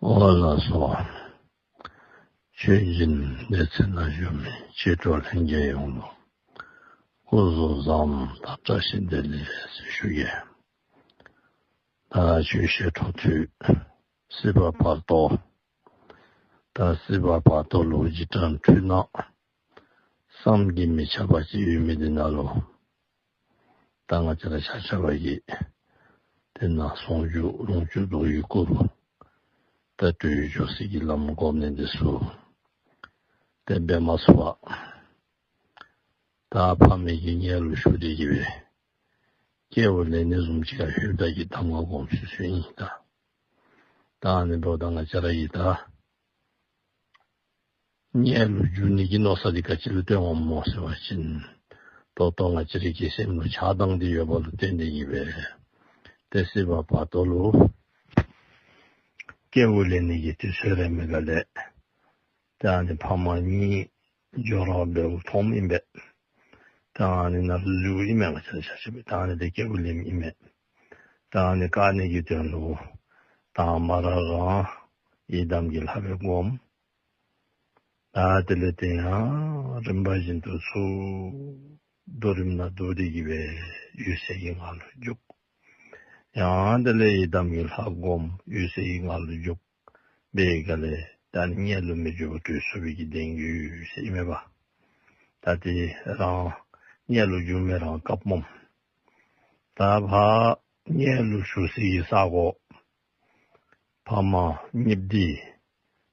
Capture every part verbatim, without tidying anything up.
འོ་ལགས་སོ། ཆོས་སྦྱིན་སྡེ་ཚན་ནང་བཞུགས་མི་མཆེད་གྲོགས་ལྷན་རྒྱས་ཡོངས་ལུ་སྐུ་གཟུགས་བཟང་དང་བཀྲ་ཤིས་བདེ་ལེགས་ཟེར་ཞུ་གེ། ད་ཆོས་བཤད་འཕྲོ་མཐུད་སྲིད་པ་བར་དོ། ད་སྲིད་པ་བར་དོ་ལུ་འཇིགས་སྐྲག་འཁྲུལ་སྣང་བསམ་གྱིས་མི་ཁྱབ་པ་ཅིག་ཡོད་མི་འདི་ནང་ལུ། ད་ང་བཅས་ར་ཆ་ཁྱབ་ཀྱིས་དེ་ནང་ཟུང་འཇུག་ལོངས་སྤྱོད་རྫོགས་པའི་སྐུ་རུ་ད་གྲོལ་འགྱོ་སའི་གི་ལམ་སྒོམ་ནི་འདི་ཚུ་ཏེ་འབད་མ་ཚུགས་པར། ད་ཕ་མའི་གི་མངལ་ལུ་ཞུགས་ཏེ་གི་སྦེ་སྐྱེ་བ་ལེན་ནི་བཟུམ་ཅིག་ཁར་ལྷོདཔ་ད་གི་གདམས་ངག་སྒོམ་ཚུལ་ཚུ་ཨིན་ད། ད་ཨ་ནི་འབདཝ་ད་ང་བཅས་ར་གིས་ད་མངལ་ལུ་འཇུག་ནི་གི་མནོ་ས་འདི་ག་ཅི་ལུ་བརྟེན་འོངམ་སྨོ་ཟེར་བ་ཅིན། ད་ལྟོ་ང་བཅས་རའི་གི་སེམས་ལུ་ཆགས་སྡང་འདི་ཡོད་པ་ལུ་བརྟེན་ཏེ་གི་སྦེ་ཏེ་སྲིད་པ་བར་དོ་ལུ་སྐྱེ་བ་ལེན་ནི་གི་དུས་ཚོད་རན་མི་ག་ལས། ད་ཨ་ནི་ཕ་མ་གཉིས་འབྱོར་བ་འབདཝ་མཐོངམ་ཨིན་པས། ད་ཨ་ནི་ནང་ལུ་འཛུལཝ་ཨིན་མས་ང་བཅས་ཆ་ཁྱབ་སྦེ། ད་ཨ་ནི་ཏེ་སྐྱེ་བ་ལེནམ་ཨིན་མས། ད་ཨ་ནི་བཀག་ནི་གི་དོན་ལུ་དང་པ་ར་རང་ཡི་དམ་གྱི་ལྷ་སྦེ་བསྒོམ། ད་དེ་ལས་ཏེ་ཡང་རིམ་པ་བཞིན་དུ་ཚུར་རྡོ་རིང་ནང་འདུག་སྟེ་གི་སྦེ་འོད་གསལ་གྱི་ངང་ལུ་འཇུག། ཡང་དེ་ལས་ཡི་དམ་གྱི་ལྷ་བསྒོམ། འོད་གསལ་གྱི་ངང་ལུ་འཇུག། འབད་ག་ལས་ད་ཨ་ནི་མངལ་ལུ་མི་འཇུག་པར་གྲོལ་ཚུགས་པའི་གི་གདེང་ཡོད་ཟེར་ཨིན་མས་པ། ད་ཏེ་རང་མངལ་ལུ་འཇུག་མི་རང་བཀགཔ་སྨོ། ད་ཕར་མངལ་ལུ་ཞུགས་སའི་གི་ས་གོ་ཕ་མ་གཉིསཔོ་འདི་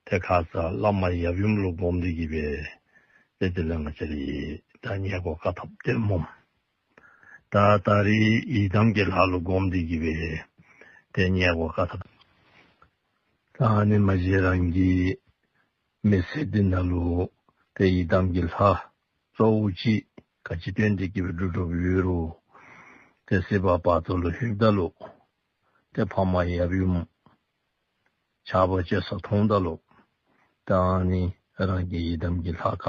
ཏེ་ཁ་ཙ་བླ་མ་ཡབ་ཡུམ་ལུ་བསྒོམ་སྟེ་གི་སྦེ་ཏེ་དེ་ལས་ང་བཅས་ར་གིས་ད་མངལ་སྒོ་བཀག་ཐབས་སྟོནམ་སྨོ། ད་ད་རིས་ཡི་དམ་གྱི་ལྷ་ལུ་བསྒོམ་སྟེ་གི་སྦེ་ཏེ་མངལ་སྒོ་བཀག་ཐབས། ད་ཨ་ནི་མ་གཞི་རང་གི་མི་ཚེ་འདི་ནང་ལུ་ཏེ་ཡི་དམ་གྱི་ལྷ་གཙོ་བོ་ཅིག་ག་ཅི་བསྟེན་ཏེ་གི་སྦེ་སྒྲུབ་སྒྲུབ་ཡོད་རུང་ཏེ་སྲིད་པ་བར་དོ་ལུ་ལྷོདཔ་ད་ལུ་ཏེ་ཕ་མ་ཡབ་ཡུམ་ཆགས་པ་སྐྱེ་ས་མཐོངམ་ད་ལུ་ད་ཨ་ནི་རང་གི་ཡི་དམ་གྱི་ལྷ་ག་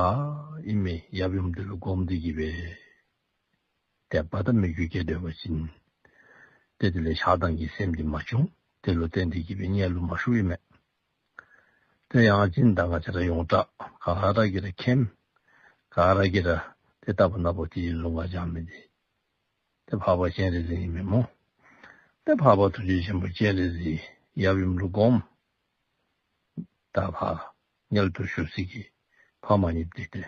ཨིན་མི་ཡབ་ཡུམ་འདི་ལུ་བསྒོམ་སྟེ་གི་སྦེ་དད་པ་དང་མོས་གུས་བསྐྱེད་སྡོད་པ་ཅིན་ཏེ་དེ་ལས་ཆགས་སྡང་གི་སེམས་འདི་མ་བྱུང་། དེ་ལུ་བརྟེན་ཏེ་གི་སྦེ་མངལ་ལུ་མ་ཞུགས་ཨིན་མས། ཏེ་ཡང་ཅིན་ད་ང་བཅས་ར་ཡོངས་གྲགས་ག་ར་གིས་ར་མཁྱེན། ག་ར་གིས་ར་ཏེ་ལྟ་བུ་ན་བུ་ཏེ་གཟུངས་སྔགས་བགྱང་མི་འདི་ཏེ་འཕགས་པ་སྤྱན་རས་གཟིགས་ཨིན་མས་སྨོ། ཏེ་འཕགས་པ་ཐུགས་རྗེ་ཆེན་པོ་སྤྱན་རས་གཟིགས་ཡབ་ཡུམ་ལུ་བསྒོམ། ད་ཕར་མངལ་དུ་ཞུགས་སའི་གི་ཕ་མ་གཉིསཔོ་འདི་ཏེ་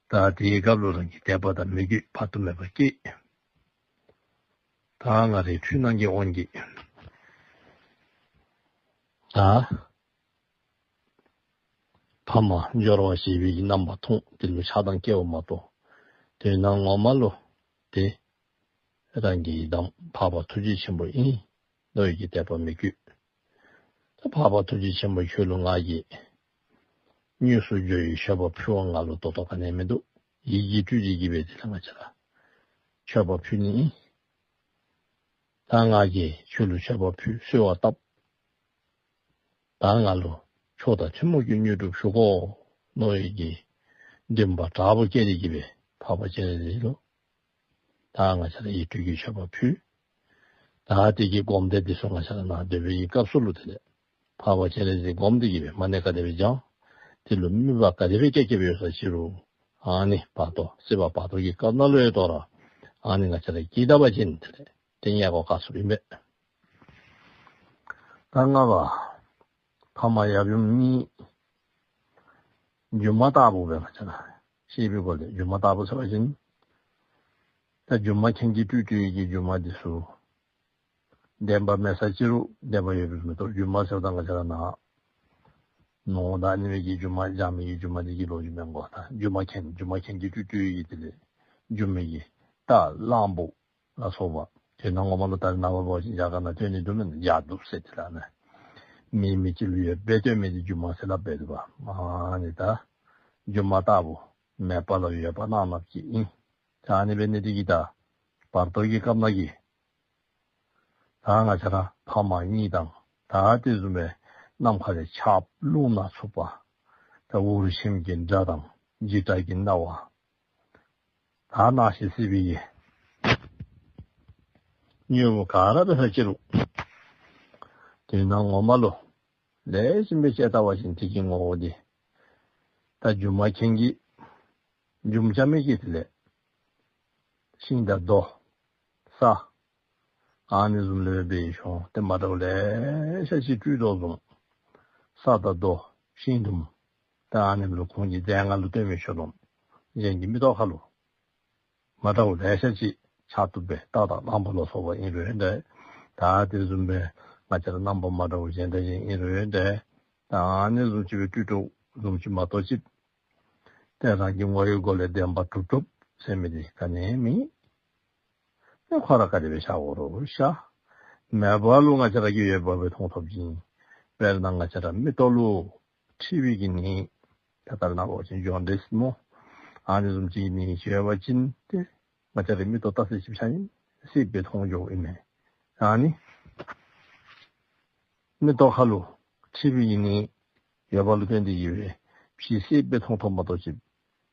ད་དེའི་སྐབས་ལུ་རང་གི་དད་པ་དང་མོས་གུས་དཔག་ཏུ་མེད་པ་སྐྱེས། ད་ང་རའི་འཁྲུལ་སྣང་གི་དབང་གིས་ད་ཕ་མ་འབྱོར་བ་བཞེས་པའི་གི་རྣམ་པ་མཐོང་། དེ་ལུ་ཆགས་སྡང་སྐྱེ་བ་མ་གཏོགས། དོན་ངོ་མ་ལུ་ཏེ་རང་གི་ཡི་དམ་འཕགས་པ་ཐུགས་རྗེ་ཆེན་པོ་ཨིན་མནོ་བའི་གི་དད་པ་མོས་གུས། ད་འཕགས་པ་ཐུགས་རྗེ་ཆེན་པོ་ཁྱོད་ལུ་ང་གིས་དངོས་སུ་འབྱོར་བའི་མཆོད་པ་ཕུལ་བ་ང་ལུ་ཏོག་ཏོ་ག་ནི་ཡང་མིན་འདུག། ཡིད་ཀྱིས་སྤྲུལ་ཏེ་གི་སྦེ་དེ་ལས་ང་བཅས་ར་མཆོད་པ་ཕུལ་ནི་ཨིན། ད་ང་གིས་ཁྱོད་ལུ་མཆོད་པ་ཕུལ་གསོལ་བ་བཏབ། ད་ང་ལུ་མཆོག་དང་ཐུན་མོང་གི་དངོས་གྲུབ་ཞུ་དགོ་མནོ་བའི་གི་འདུན་པ་དྲག་པོ་བསྐྱེད་དེ་གི་སྦེ་འཕགས་པ་སྤྱན་རས་གཟིགས་ལུ་ད་ང་བཅས་ར་ཡིད་སྤྲུལ་གྱི་མཆོད་པ་ཕུལ། ད་དེ་གི་སྒོམ་བཟླས་འདི་ཚུ་ང་བཅས་ར་ནཱ་སྡོད་པའི་གི་སྐབས་སུ་ལུ་དེ་ལས་འཕགས་པ་སྤྱན་རས་གཟིགས་སྒོམ་སྟེ་གི་སྦེ་མ་ཎི་ག་དེ་སྦེ་བགྱང་། དེ་ལུ་དམིགས་པ་ག་དེ་སྦེ་བསྐྱེད་བསྐྱེདཔ་ཡོད་ས་ཅི་རུང་ཨ་ནི་བར་དོ་སྲིད་པ་བར་དོ་གི་སྐབས་ནང་ལུ་ཡོད་དོ་ར་ཨ་ནི་ང་བཅས་ར་གིས་ད་པ་ཅིན་དེ་ལས་ཏེ་མངལ་སྒོ་བཀག་ཚུགསཔ་ཨིན་པས། ད་ལྔ་པ་ཕ་མ་ཡབ་ཡུམ་གཉིས་སྒྱུ་མ་ལྟ་བུ་སྦེ་ང་བཅས་ར་ཤེས་པའི་སྒོ་ལས། སྒྱུ་མ་ལྟ་བུ་ཟེར་བ་ཅིན་ད་སྒྱུ་མ་མཁན་གྱིས་སྤྲུལ་སྤྲུལ་གྱི་སྒྱུ་མ་འདི་ཚུ་བདེན་པ་མེད་ས་ཅི་རུང་བདེན་པ་ཡོདཔ་མ་གཏོགས། སྒྱུ་མ་ཟེརཝ་ད་ང་བཅས་ར་ནཱ་ནོར་དང་ཨ་ནི་སྦེ་གི་སྒྱུ་མ་བགྱང་མི་གི་སྒྱུ་མ་འདི་གི་ལོ་རྒྱུས་མེན་གོ། ད་སྒྱུ་མ་མཁན་སྒྱུ་མ་མཁན་གྱིས་སྤྲུལ་སྤྲུལ་གྱི་དེ་ལས་སྒྱུ་མའི་གི་རྟ་གླང་པོ་ལ་སོགས་པ། དེ་ནང་ངོ་མ་ལུ་ད་རེས་ནངས་པ་འབད་བ་ཅིན་རྒྱ་གར་ནང་སྟོན་ནི་འདུག་མེན་ན། ཇ་དུབ་ཟེར་དེ་ལས་ནི་མི་མི་ཅིག་ལུ་ཡོདཔ་སྦེ་སྟོན་མི་འདི་སྒྱུ་མ་ཟེར་སླབ་སྦེ་འདུག་པ། ཨ་ནི་ད་སྒྱུ་མ་ལྟ་བུ་མེད་པ་ལ་ཡོད་པ་སྣང་སྣང་ཅིག་ཨིན། ད་ཨ་ནི་འབད་ནི་འདི་གིས་ད་བར་དོ་གི་སྐབས་ནང་གི་ད་ང་བཅས་ར་ཕ་མ་གཉིས་དང་ད་དེ་བཟུམ་སྦེ་ནམ་མཁའ་ལས་ཆརཔ་རླུང་ནག་འཚུབ་པ། ད་འུར་ཞིམ་གྱི་སྒྲ་དང་འཇིགས་སྐྲག་གི་སྣང་བ། ད་སྣང་ཞིང་སྲིད་པའི་གི་དངོས་པོ་ག་ར་འབད་ས་ཅི་རུང་དོན་ངོ་མ་ལུ་ ལེགས་ཤོམ་སྦེ་དཔྱད་བལྟ་བ་ཅིན་དེ་གི་ངོ་བོ་འདི་ད་སྒྱུ་མ་མཁན་གྱིས་སྒྱུ་རྐྱབ་མི་གི་དེ་ལས་ཤིང་དང་རྡོ་ས་ཨ་ནི་བཟུམ་ལས་སྦེ་འབད་ཞིནམ་ཏེ་མ་འདྲཝ་ལེ་ཤ་ཅིག་སྤྲུལ་དོ་བཟུམ། ས་དང་རྡོ་ཤིང་དུམ་ད་ཨ་ནི་ལུ་ཁོང་གི་རྫས་སྔགས་ལུ་བརྟེན་མི་ཆོས་དུམ་གཞན་གྱི་མིག་ཏོ་ཁ་ལུ་མ་འདྲཝ་ལེ་ཤ་ཅིག་འཆར་བཏུབ་པས། རྟ་དང་གླང་པོ་ལ་སོགས་པ་ཨིན་རུང་འདྲ། ད་དེ་བཟུམ་སྦེ་ང་བཅས་ར་རྣམ་པ་མ་འདྲཝ་གཞན་དང་གཞན་ཨིན་རུང་འདྲ། ད་ཨ་ནི་བཟུམ་ཅིག་སྦེ་སྤྲུལ་དོ་བཟུམ་ཅིག་མ་གཏོགས་ཅིག་ཏེ་རང་གི་ངོ་བོའི་སྒོ་ལས་བདེན་པ་གྲུབ་གྲུབ་ཟེར་མི་འདི་ག་ནི་ཡང་མེད། ཏེ་ཁོ་ར་ག་དེ་སྦེ་ཤར་འོང་རུང་ཤར། མེད་པ་ལུ་ང་བཅས་ར་གིས་ཡོདཔ་སྦེ་མཐོང་ཐོབ་ཅི། དཔེར་ན་ང་བཅས་ར་མིག་ཏོ་ལུ་མཁྲིས་པའི་གི་ནད། ད་ལྟར་ན་འབད་བ་ཅིན་ཇོན་ཌིས་སྨོ། ཨ་ནི་བཟུམ་ཅིག་གི་ནད་ཅིག་ཡོད་པ་ཅིན་ཏེ་ང་བཅས་ར་མིག་ཏོ་བལྟ་ས་ཅིག་ཆ་མཉམ་སེརཔོ་སྦེ་མཐོང་འགྱོཝ་ཨིན་མས། ཨ་ནི་མིག་ཏོ་ཁ་ལུ་མཁྲིས་པའི་གི་ནད་ཡོདཔ་ལུ་བརྟེན་ཏེ་གིས་སྦེ་ཕྱི་སེརཔོ་སྦེ་མཐོང་ཐོབ་མ་གཏོགས་ཅིག་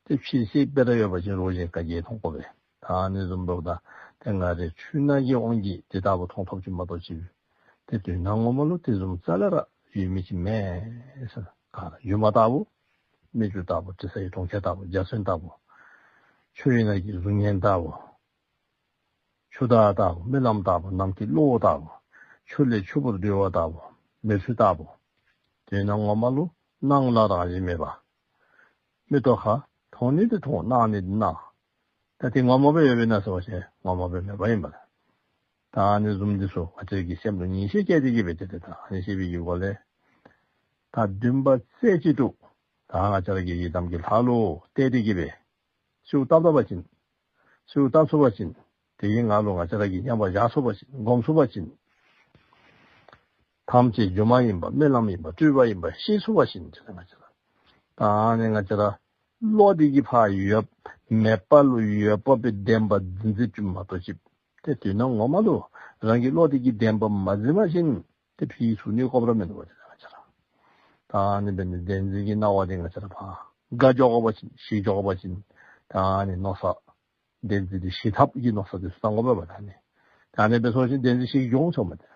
ཏེ་ཕྱི་སེརཔོ་ར་ཡོད་པ་ཅིན་རོགས་གཞན་ག་གིས་མཐོང་དགོ་པས། ད་ཨ་ནི་བཟུམ་འབདཝ་ད་ཏེ་ང་རའི་འཁྲུལ་སྣང་གི་དབང་གིས་དེ་ལྟ་བུ་མཐོང་ཐོབ་ཅི་མ་གཏོགས་ཅིག་ཏེ་དོན་དག་ངོ་མ་ལུ་དེ་བཟུམ་རྩ་ལས་ར་ཡོད་མི་ཅིག་མེད་ཟེར། ག་ར་སྒྱུ་མ་ལྟ་བུ། སྨིག་རྒྱུ་ལྟ་བུ། དྲི་ཟའི་གྲོང་ཁྱེར་ལྟ་བུ། འཇའ་ཚོན་ལྟ་བུ། ཆུ་ཡི་ནང་གི་གཟུགས་བརྙན་ལྟ་བུ། ཆུ་ཟླ་ལྟ་བུ། རྨི་ལམ་ལྟ་བུ། ནམ་མཁའི་གློག་ལྟ་བུ། ཆུ་ལས་ཆུ་བུར་རྡོལ་བ་ལྟ་བུ། མེ་ཆུ་ལྟ་བུ། དོན་དག་ངོ་མ་ལུ་སྣང་ལ་རང་བཞིན་མེད་པ། མིག་ཏོ་ཁར་མཐོང་ནི་འདི་མཐོང་སྣང་ནི་འདི་སྣང་། ད་དེ་ངོ་མ་སྦེ་ཡོདཔ་ཨིན་ན་ཟེར་བ་ཅིན་ངོ་མ་སྦེ་མེདཔ་ཨིན་པས། ད་ཨ་ནི་བཟུམ་འདི་ཚུ་ང་བཅས་ཀྱི་སེམས་ལུ་ངེས་ཤེས་སྐྱེས་ཏེ་གིས་སྦེ་ཏེ་ཏེ་ད་ཨ་ནི་ཤེས་པའི་གི་སྒོ་ལས་ད་འདུན་པ་རྩེ་གཅིག་ཏུ་ད་ང་བཅས་ར་གི་ཡི་དམ་གྱི་ལྷ་ལུ་གཏད་དེ་གིས་སྦེ་གསོལཝ་བཏབ་བཏབ་པ་ཅིན་གསོལཝ་བཏབ་ཚུགས་པ་ཅིན་དེ་གི་ངང་ལུ་ང་བཅས་ར་གིས་མཉམ་པར་བཞག་ཚུགས་པ་ཅིན་སྒོམ་ཚུགས་པ་ཅིན་ཐམས་ཅད་སྒྱུ་མ་ཨིན་པ་རྨི་ལམ་ཨིན་པ་སྤྲུལ་པ་ཨིན་པ་ཤེས་ཚུགས་པ་ཅིན་ཏེ་ང་བཅས་ར་ད་ཨ་ནི་ང་བཅས་ར་བློ་འདི་གིས་ཕར་ཡོད་མེད་པ་ལུ་ཡོད་པ་སྦེ་བདེན་པ་འཛིན་འཛིན་བཅུག་མ་གཏོགས་ཅིག་ཏེ་དོན་དག་ངོ་མ་ལུ་རང་གི་བློ་འདི་གིས་བདེན་པ་མ་འཛིན་པ་ཅིན་ཏེ་ཕྱིའི་ཚུ་གནོད་དགོཔ་ར་མིན་འདུག་པ་ཏེ་ང་བཅས་ར། ད་ཨ་ནི་འབད་ནི་བདེན་འཛིན་གྱི་སྣང་བ་འདི་ང་བཅས་ར་ཕར་འགག་འགྱོ་དགོ་པ་ཅིན་ཞི་འགྱོ་དགོ་པ་ཅིན་ད་ཨ་ནི་མནོ་བསམ་བདེན་འཛིན་འདི་ཞི་ཐབས་ཀྱི་མནོ་བསམ་འདི་ཚུ་བཏང་དགོ་པས་པ། ད་ཨ་ནི་ད་ཨ་ནི་འབད་སོང་ཅིན་བདེན་འཛིན་ཞི་འགྱོ་འོང་ཟེརཝ་མས་ཏེ།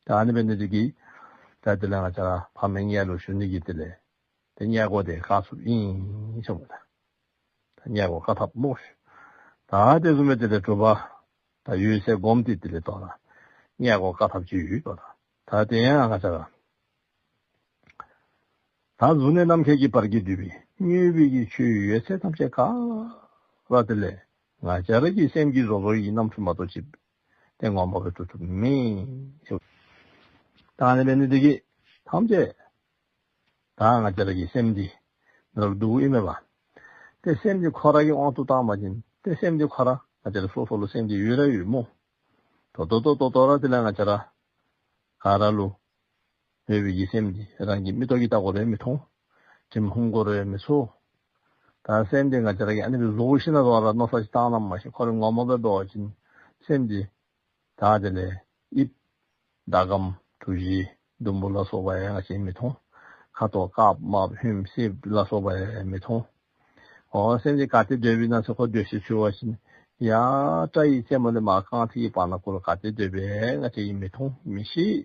ད་ཨ་ནི་འབད་ནི་འདི་གིས་ད་དེ་ལས་ང་བཅས་ར་ཕ་མའི་མངལ་ལུ་ཞུགས་ནི་གི་དེ་ལས་ཏེ་མངལ་སྒོ་འདི་བཀག་ཚུགསཔ་ཨིན་ཟེརཝ་མས་ཏེ། ད་མངལ་སྒོ་བཀག་ཐབས་སྨོ། ད་དེ་བཟུམ་སྦེ་དེ་ལས་གྲུབ་པ་ད་འོད་གསལ་སྒོམ་སྟེ་དེ་ལས་ད་ར་མངལ་སྒོ་བཀག་ཐབས་ཅིག་ཡོད་དོ། ད་དེ་ཡང་ང་བཅས་ར་ད་གཟུགས་ནས་ནམ་མཁའི་གི་བར་གྱིས་བསྡུས་པའི་མྱོས་པའི་གི་ཆོས་ཡོད་ཚད་ཐམས་ཅད་ག་ར་དེ་ལས་ང་བཅས་ར་གི་སེམས་ཀྱིས་བཟོ་བཟོ་བའི་རྣམ་འཕྲུལ་མ་གཏོགས་ཅིག་ཏེ་ངོ་མ་སྦེ་གྲུབ་གྲུབ་མེད། ད་ཨ་ནི་འབད་ནི་འདི་གིས་ཐམས་ཅད་ད་ང་བཅས་ར་གི་སེམས་འདི་ནང་ལུ་འདུཝ་ཨིན་མས་པ། ཏེ་སེམས་འདི་ཁོ་ར་གི་དབང་དུ་བཏང་པ་ཅིན་ཏེ་སེམས་འདི་ཁོ་ར་ང་བཅས་ར་སོ་སོ་ལུ་སེམས་འདི་ཡོད་ར་ཡོད་སྨོ། ད་ལྟོ་ལྟོ་ལྟོ་ལྟོ་ར་དེ་ལས་ང་བཅས་ར་ག་ར་ལུ་ཡོད་པའི་གི་སེམས་འདི་རང་གི་མིག་ཏོ་གིས་བལྟ་དགོ་རུང་མི་མཐོང་། དྲིམ་ཧུམ་དགོ་རུང་མི་ཚོར། ད་སེམས་འདི་ང་བཅས་ར་གིས་ཨ་ནི་སྦེ་བཟོ་ཞིན་ན་བཟོ་ར་མནོ་བསམ་ཅིག་བཏང་ན་མ་གཞི་ཁོ་རའི་ངོ་མ་སྦེ་འབད་བ་ཅིན་སེམས་འདི་ད་དེ་ལས་དབྱིབས་ཟླ་གམ་གྲུ་བཞི་ཟླུམ་པོ་ལ་སོགས་པ་ཡང་ང་བཅས་མི་མཐོང་། ཁ་དོག་དཀརཔོ་དམརཔོ་ཧོནམོ་སེརཔོ་ལ་སོགས་པ་ཡང་མི་མཐོང་། འོ་སེམས་འདི་ག་ཏེ་སྡོད་པའི་ན་ཚེ་ཁོ་སྡོད་ཤེས་ཚུགས་པ་ཅིན་ཡར་སྐྲ་ཡི་རྩེ་མོ་ལས་མར་རྐང་མཐིལ་གྱི་བར་ན་ཁོ་ར་ག་ཏེ་སྡོད་པའི་ང་བཅས་ཀྱིས་མི་མཐོང་མི་ཤེས།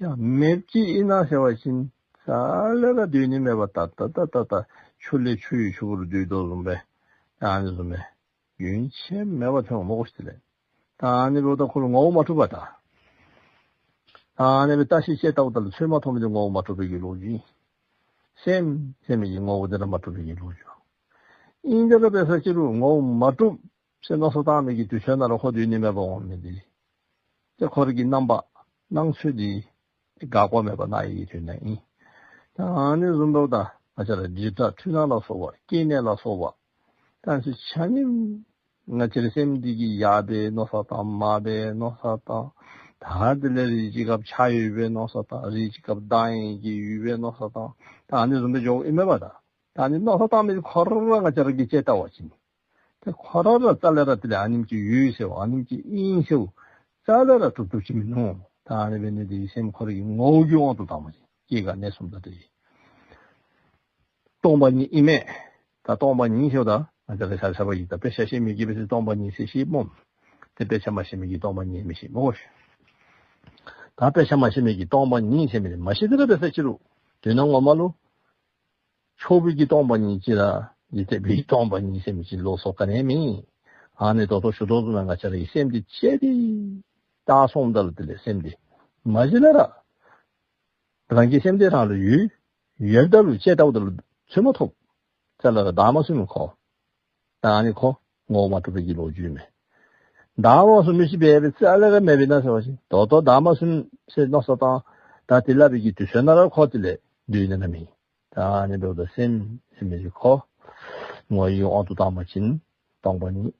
ཡང་མེདཔ་ཅིག་ཨིན་ན་ཟེར་བ་ཅིན་རྩ་ལས་ར་སྡོད་ནི་མེད་པར་ད་ད་ད་ད་ད་ཆུ་ལས་ཆུ་ཡི་ཆུ་བུར་རྡོལ་དོ་བཟུམ་སྦེ་ཨ་ནི་བཟུམ་སྦེ་རྒྱུན་ཆད་མེད་པར་ཐོན་འོང་སྨོ་གོ་ཤིག་དེ་ལས། ད་ཨ་ནི་འབདཝ་ད་ཁོ་ལུ་ངོ་བོ་མ་གྲུབ་པས་ད། ད་ཨ་ནི་སྦེ་བརྟག་ཞིབ་དཔྱད་བལྟཝ་ད་ལུ་ཚོད་མ་མཐོང་མི་འདི་ངོ་བོ་མ་གྲུབ་པའི་གི་ལོ་རྒྱུས་ཨིན། སེམས་ཟེར་མི་གི་ངོ་བོ་འདི་ར་མ་གྲུབ་པའི་གི་ལོ་རྒྱུས་ཨིན། དེ་ར་འབད་ས་ཅིག་རུང་ངོ་བོ་མ་གྲུབ་ཟེར་མནོ་བསམ་བཏང་མི་གི་དུས་ཚོད་ནང་ར་ཁོ་སྡོད་ནི་མེད་པར་འོང་མི་འདི་ཏེ་ཁོ་ར་གི་རྣམ་པ་སྣང་ཚུལ་འདི་འགག་པ་མེད་པར་སྣང་ཡི་གི་དོན་དག་ཨིན། ད་ཨ་ནི་བཟུམ་འབདཝ་ད་ང་བཅས་ར་འཇིགས་སྐྲག་འཁྲུལ་སྣང་ལ་སོགས་པ་སྐྱེ་གནས་ལ་སོགས་པ་ད་ཚུ་ཆ་མཉམ་ང་བཅས་རའི་སེམས་འདི་གིས་ཡར་སྦེ་མནོ་བསམ་བཏང་མར་སྦེ་མནོ་བསམ་བཏང་། ད་དེ་ལས་རེ་ཅིག་སྐབས་ཆགས་ཡོད་པའི་མནོ་བསམ་བཏང་རེ་ཅིག་སྐབས་སྡང་ཡི་གི་ཡོད་པའི་མནོ་བསམ་བཏང་། ད་ཨ་ནི་བཟུམ་སྦེ་འགྱོཝ་ཨིན་མས་པ་ད། ད་ཨ་ནི་མནོ་བསམ་བཏང་མི་ཁོ་ར་ང་བཅས་ར་གིས་དཔྱད་བལྟ་བ་ཅིན་ཏེ་ཁོ་ར་ར་རྩ་ལས་ར་དེ་ལས་ཨ་ནེམ་ཅིག་ཡོད་ཟེར་བ་ཨ་ནེམ་ཅིག་ཨིན་ཟེར་བ་རྩ་ལས་ར་གྲུབ་གྲུབ་ཅིག་མིན་ནུག། ད་ཨ་ནི་འབད་ནི་འདི་སེམས་ཁོ་ར་གི་ངོ་བོ་གི་དབང་དུ་བཏངམ་ཅིག་སྐྱེ་རྒ་གནས་གསུམ་དང་དེ་སྟོང་པ་ཉིད་ཨིན་མས། ད་སྟོང་པ་ཉིད་ཟེརཝ་ད་ང་བཅས་ར་ཤ་ཤ་བ་ཡི་ད་དཔེ་ཆ་ཤེས་མི་གིས་འབད་ས་སྟོང་པ་ཉིད་ཟེར་ཤེས་སྨོ། ཏེ་དཔེ་ཆ་མ་ཤེས་མི་གིས་སྟོང་པ་ཉིད་མི་ཤེས་སྨོ་གོ་ཤིག། ད་དཔེ་ཆ་མ་ཤེས་མི་གིས་སྟོང་པ་ཉིད་ཟེར་མི་འདི་མ་ཤེས་ཏེ་ར་འབད་ས་ཅི་རུང་དོན་ངོ་མ་ལུ་ཆོས་པའི་གི་སྟོང་པ་ཉིད་ཅིག་ར་འཇིག་རྟེན་པའི་སྟོང་པ་ཉིད་ཟེར་མི་ཅིག་ལོགས་སུ་ག་ནི་ཡང་མེད། ཨ་ནི་ད་ལྟོ་ཞུ་དོ་བཟུམ་སྦེ་ང་བཅས་རའི་སེམས་འདི་བཅད་དེ་བལྟ་སོངམ་ད་ལུ་དེ་ལས་སེམས་འདི་མ་གཞི་ལས་ར་རང་གི་སེམས་འདི་རང་ལུ་ཡོད། ཡོདཔ་ད་ལུ་བཅད་བལྟཝ་ད་ལུ་འཚོལ་མ་ཐོབ། རྩ་ལས་ར་བདག་མ་བཟུང་མི་ཁོ། ད་ཨ་ནི་ཁོ་ངོ་བོ་མ་གྲུབ་པའི་གི་ལོ་རྒྱུས་མས། བདག་མ་བཟུང་མི་ཅིག་འབད་བའི་རྩ་ལས་ར་མེད་པས་ན་ཟེར་བ་ཅིན་ད་ལྟོ་བདག་མ་བཟུང་ཟེར་མནོ་བསམ་བཏང་ད་དེ་སླབ་པའི་གི་དུས་ཚོད་ནང་ར་ཁོ་དེ་ལས་སྡོད་ནི་ན་མེད། ད་ཨ་ནི་འབདཝ་ད་སེམས་ཟེར་མི་ཅིག་ཁོ་ངོ་བོའི་དབང་དུ་བཏང་བ་ཅིན་སྟོང་པ་ཉིད།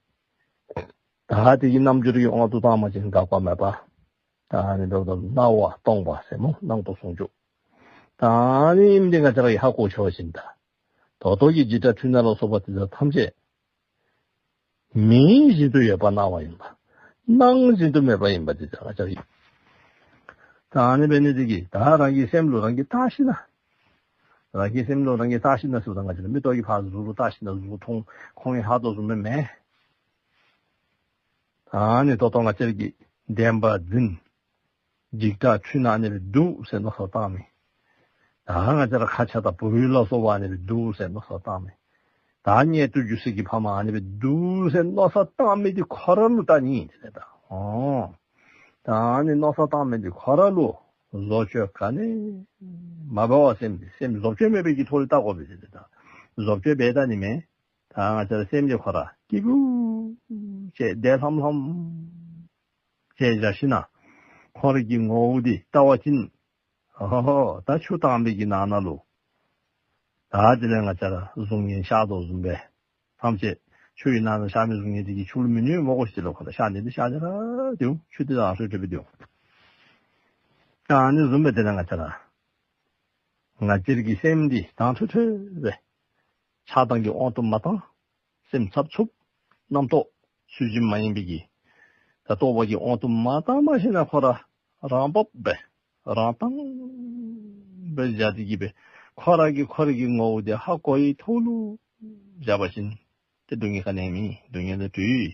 ད་དེ་གི་རྣམ་འགྱུར་གྱི་དབང་དུ་བཏང་བ་ཅིན་འགག་པ་མེད་པ། ད་ཨ་ནི་འབདཝ་ད་སྣང་བ་སྟོང་པ་ཟེར་སྨོ། སྣང་སྟོང་ཟུང་འཇུག། ད་ཨ་ནི་ཨིནམ་འདི་ང་བཅས་ར་གིས་ཧ་གོ་ཆོག་པ་ཅིན་ད་ད་ལྟོ་གི་འཇིགས་སྐྲག་འཁྲུལ་སྣང་ལ་སོགས་པ་དེ་དག་ཐམས་ཅད་མེད་བཞིན་དུ་ཡོད་པ་སྣང་བ་ཨིན་པ། སྣང་བཞིན་དུ་མེད་པ་ཨིན་པ་དེ་ད་ང་བཅས་ར་གིས་ད་ཨ་ནི་འབད་ནི་དེ་གིས་ད་རང་གི་སེམས་ལུ་རང་གིས་བལྟ་ཤེས་ན། རང་གི་སེམས་ལུ་རང་གིས་བལྟ་ཤེས་ན་ཟེརཝ་ད་ང་བཅས་ར་མིག་ཏོ་གིས་ཕར་གཟུགས་ལུ་བལྟ་ཤེས་ན་གཟུགས་མཐོང་ཁོང་ཡང་ཧ་དོ་བཟུམ་མེན་མས། ཨ་ནི་ད་ལྟོ་ང་བཅས་ར་གིས་བདེན་པ་འཛིན། འཇིགས་སྐྲག་འཁྲུལ་སྣང་ཨ་ནི་སྦེ་འདུག་ཟེར་མནོ་བསམ་བཏང་མི། ད་ང་བཅས་ར་ཁ་ཆ་དང་བུ་ལུ་སོགས་པ་ཨ་ནི་སྦེ་འདུག་ཟེར་མནོ་བསམ་བཏང་མི། ད་གཉེན་དུ་གྱུར་སའི་གི་ཕམ་ཨ་ནི་སྦེ་འདུག་ཟེར་མནོ་བསམ་བཏང་མི་འདི་ཁོ་ར་ལུ་བལྟ་ནི་ཨིན་ཟེར་ད། ཨོ། ད་ཨ་ནི་མནོ་བསམ་བཏང་མི་འདི་ཁོ་ར་ལུ་བཟོ་བཅོས་ག་ནི་མ་འབད་བར་སེམས་འདི་སེམས་བཟོ་བཅོས་མེད་པའི་གི་ཐོག་ལས་བལྟ་དགོ་པས་ཟེར་ད། བཟོ་བཅོས་འབད་ད་ནི་མེན། ད་ང་བཅས་ར་སེམས་འདི་ཁོ་ར་སྐྱིད་པོ་བྱས་བདེ་ལྷམ་ལྷམ་བྱས་བཞག་ཞིན་ན་ཁོ་རའི་གི་ངོ་བོ་འདི་བལྟ་བ་ཅིན་ཨོ་ཧོ་ད་ཆུ་དྭངས་པའི་གི་ནང་ན་ལུ་ད་དེ་ལས་ང་བཅས་ར་གཟུགས་བརྙན་ཤར་དོ་བཟུམ་སྦེ་ཐམས་ཅད་ཆུ་ཡི་ནང་ན་ཤར་མི་གཟུགས་བརྙན་དེ་གིས་ཆུ་ལུ་མི་གནོད་སྨོ་གོ་ཤིག་ལོ། ཁོ་ད་ཤར་ནི་འདི་ཤར་ཏེ་ར་སྡོད་འོང་། ཆུ་འདི་རང་ཤུགས་སྒྲིབ་སྦེ་སྡོད་འོང་། ད་ཨ་ནི་བཟུམ་སྦེ་དེ་ལས་ང་བཅས་ར་ང་བཅས་རའི་གི་སེམས་འདི་དྭངས་འཕྲོས་འཕྲོས་སྦེ་ཆགས་སྡང་གི་དབང་དུ་མ་བཏང་། སེམས་འཚབ་འཚུབ་རྣམ་རྟོག་ཚུལ་བཞིན་མ་ཡིན་པའི་གི་ད་རྟོག་པ་གི་དབང་དུ་མ་བཏང་བ་ཞིན་ན་ཁོ་ར་རང་བབས་སྦེ་རང་དྭངས་སྦེ་བཞག་སྟེ་གི་སྦེ་ཁོ་ར་གིས་ཁོ་ར་གི་ངོ་བོ་འདི་ཧ་གོ་བའི་ཐོག་ལུ་བཞག་པ་ཅིན་ཏེ་སྡུག་བསྔལ་ག་ནི་ཡང་མེད། སྡུག་བསྔལ་ལས་གྲོལ།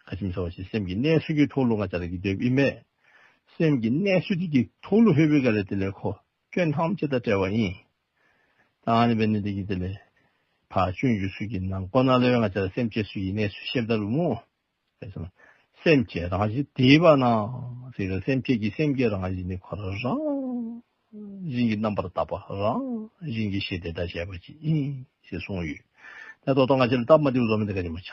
ག་ཅི་སྨོ་ཟེར་བ་ཅིན་སེམས་ཀྱི་གནས་ཚུལ་གྱི་ཐོག་ལུ་ང་བཅས་ར་གིས་སྡོདཔ་ཨིན་མས། སེམས་ཀྱི་གནས་ཚུལ་འདི་གི་ཐོག་ལུ་ལྷོད་པའི་སྒང་ལས་དེ་ལས་ཁོ་སྐྱོན་ཐམས་ཅད་དང་བྲལ་བ་ཨིན། ད་ཨ་ནི་འབད་ནི་དེ་གིས་དེ་ལས་ཕར་སྤྱོད་འཇུག་ཚུ་གི་ནང་ཁོ་ན་ལས་ང་བཅས་ར་སེམས་ཅན་ཚུ་གི་གནས་ཚུལ་བཤདཔ་ད་ལུ་སྨོ། སེམས་ཅན་རང་བཞིན་དེ་བས་ན་ཟེར་སེམས་ཅན་གྱི་སེམས་ཀྱི་རང་བཞིན་ནི་ཁོ་ར་རང་བཞིན་གྱིས་རྣམ་པར་དག་པ་རང་བཞིན་གྱིས་ཞི་བདེ་དང་བཅས་པ་ཅིག་ཨིན་ཟེར་གསུངས་ཡོད། ད་ད་ལྟོ་ང་བཅས་ར་སྟབས་མ་བདེཝ་བཟོ་མི་འདི་ག་ཅི་སྨོ། ཆ་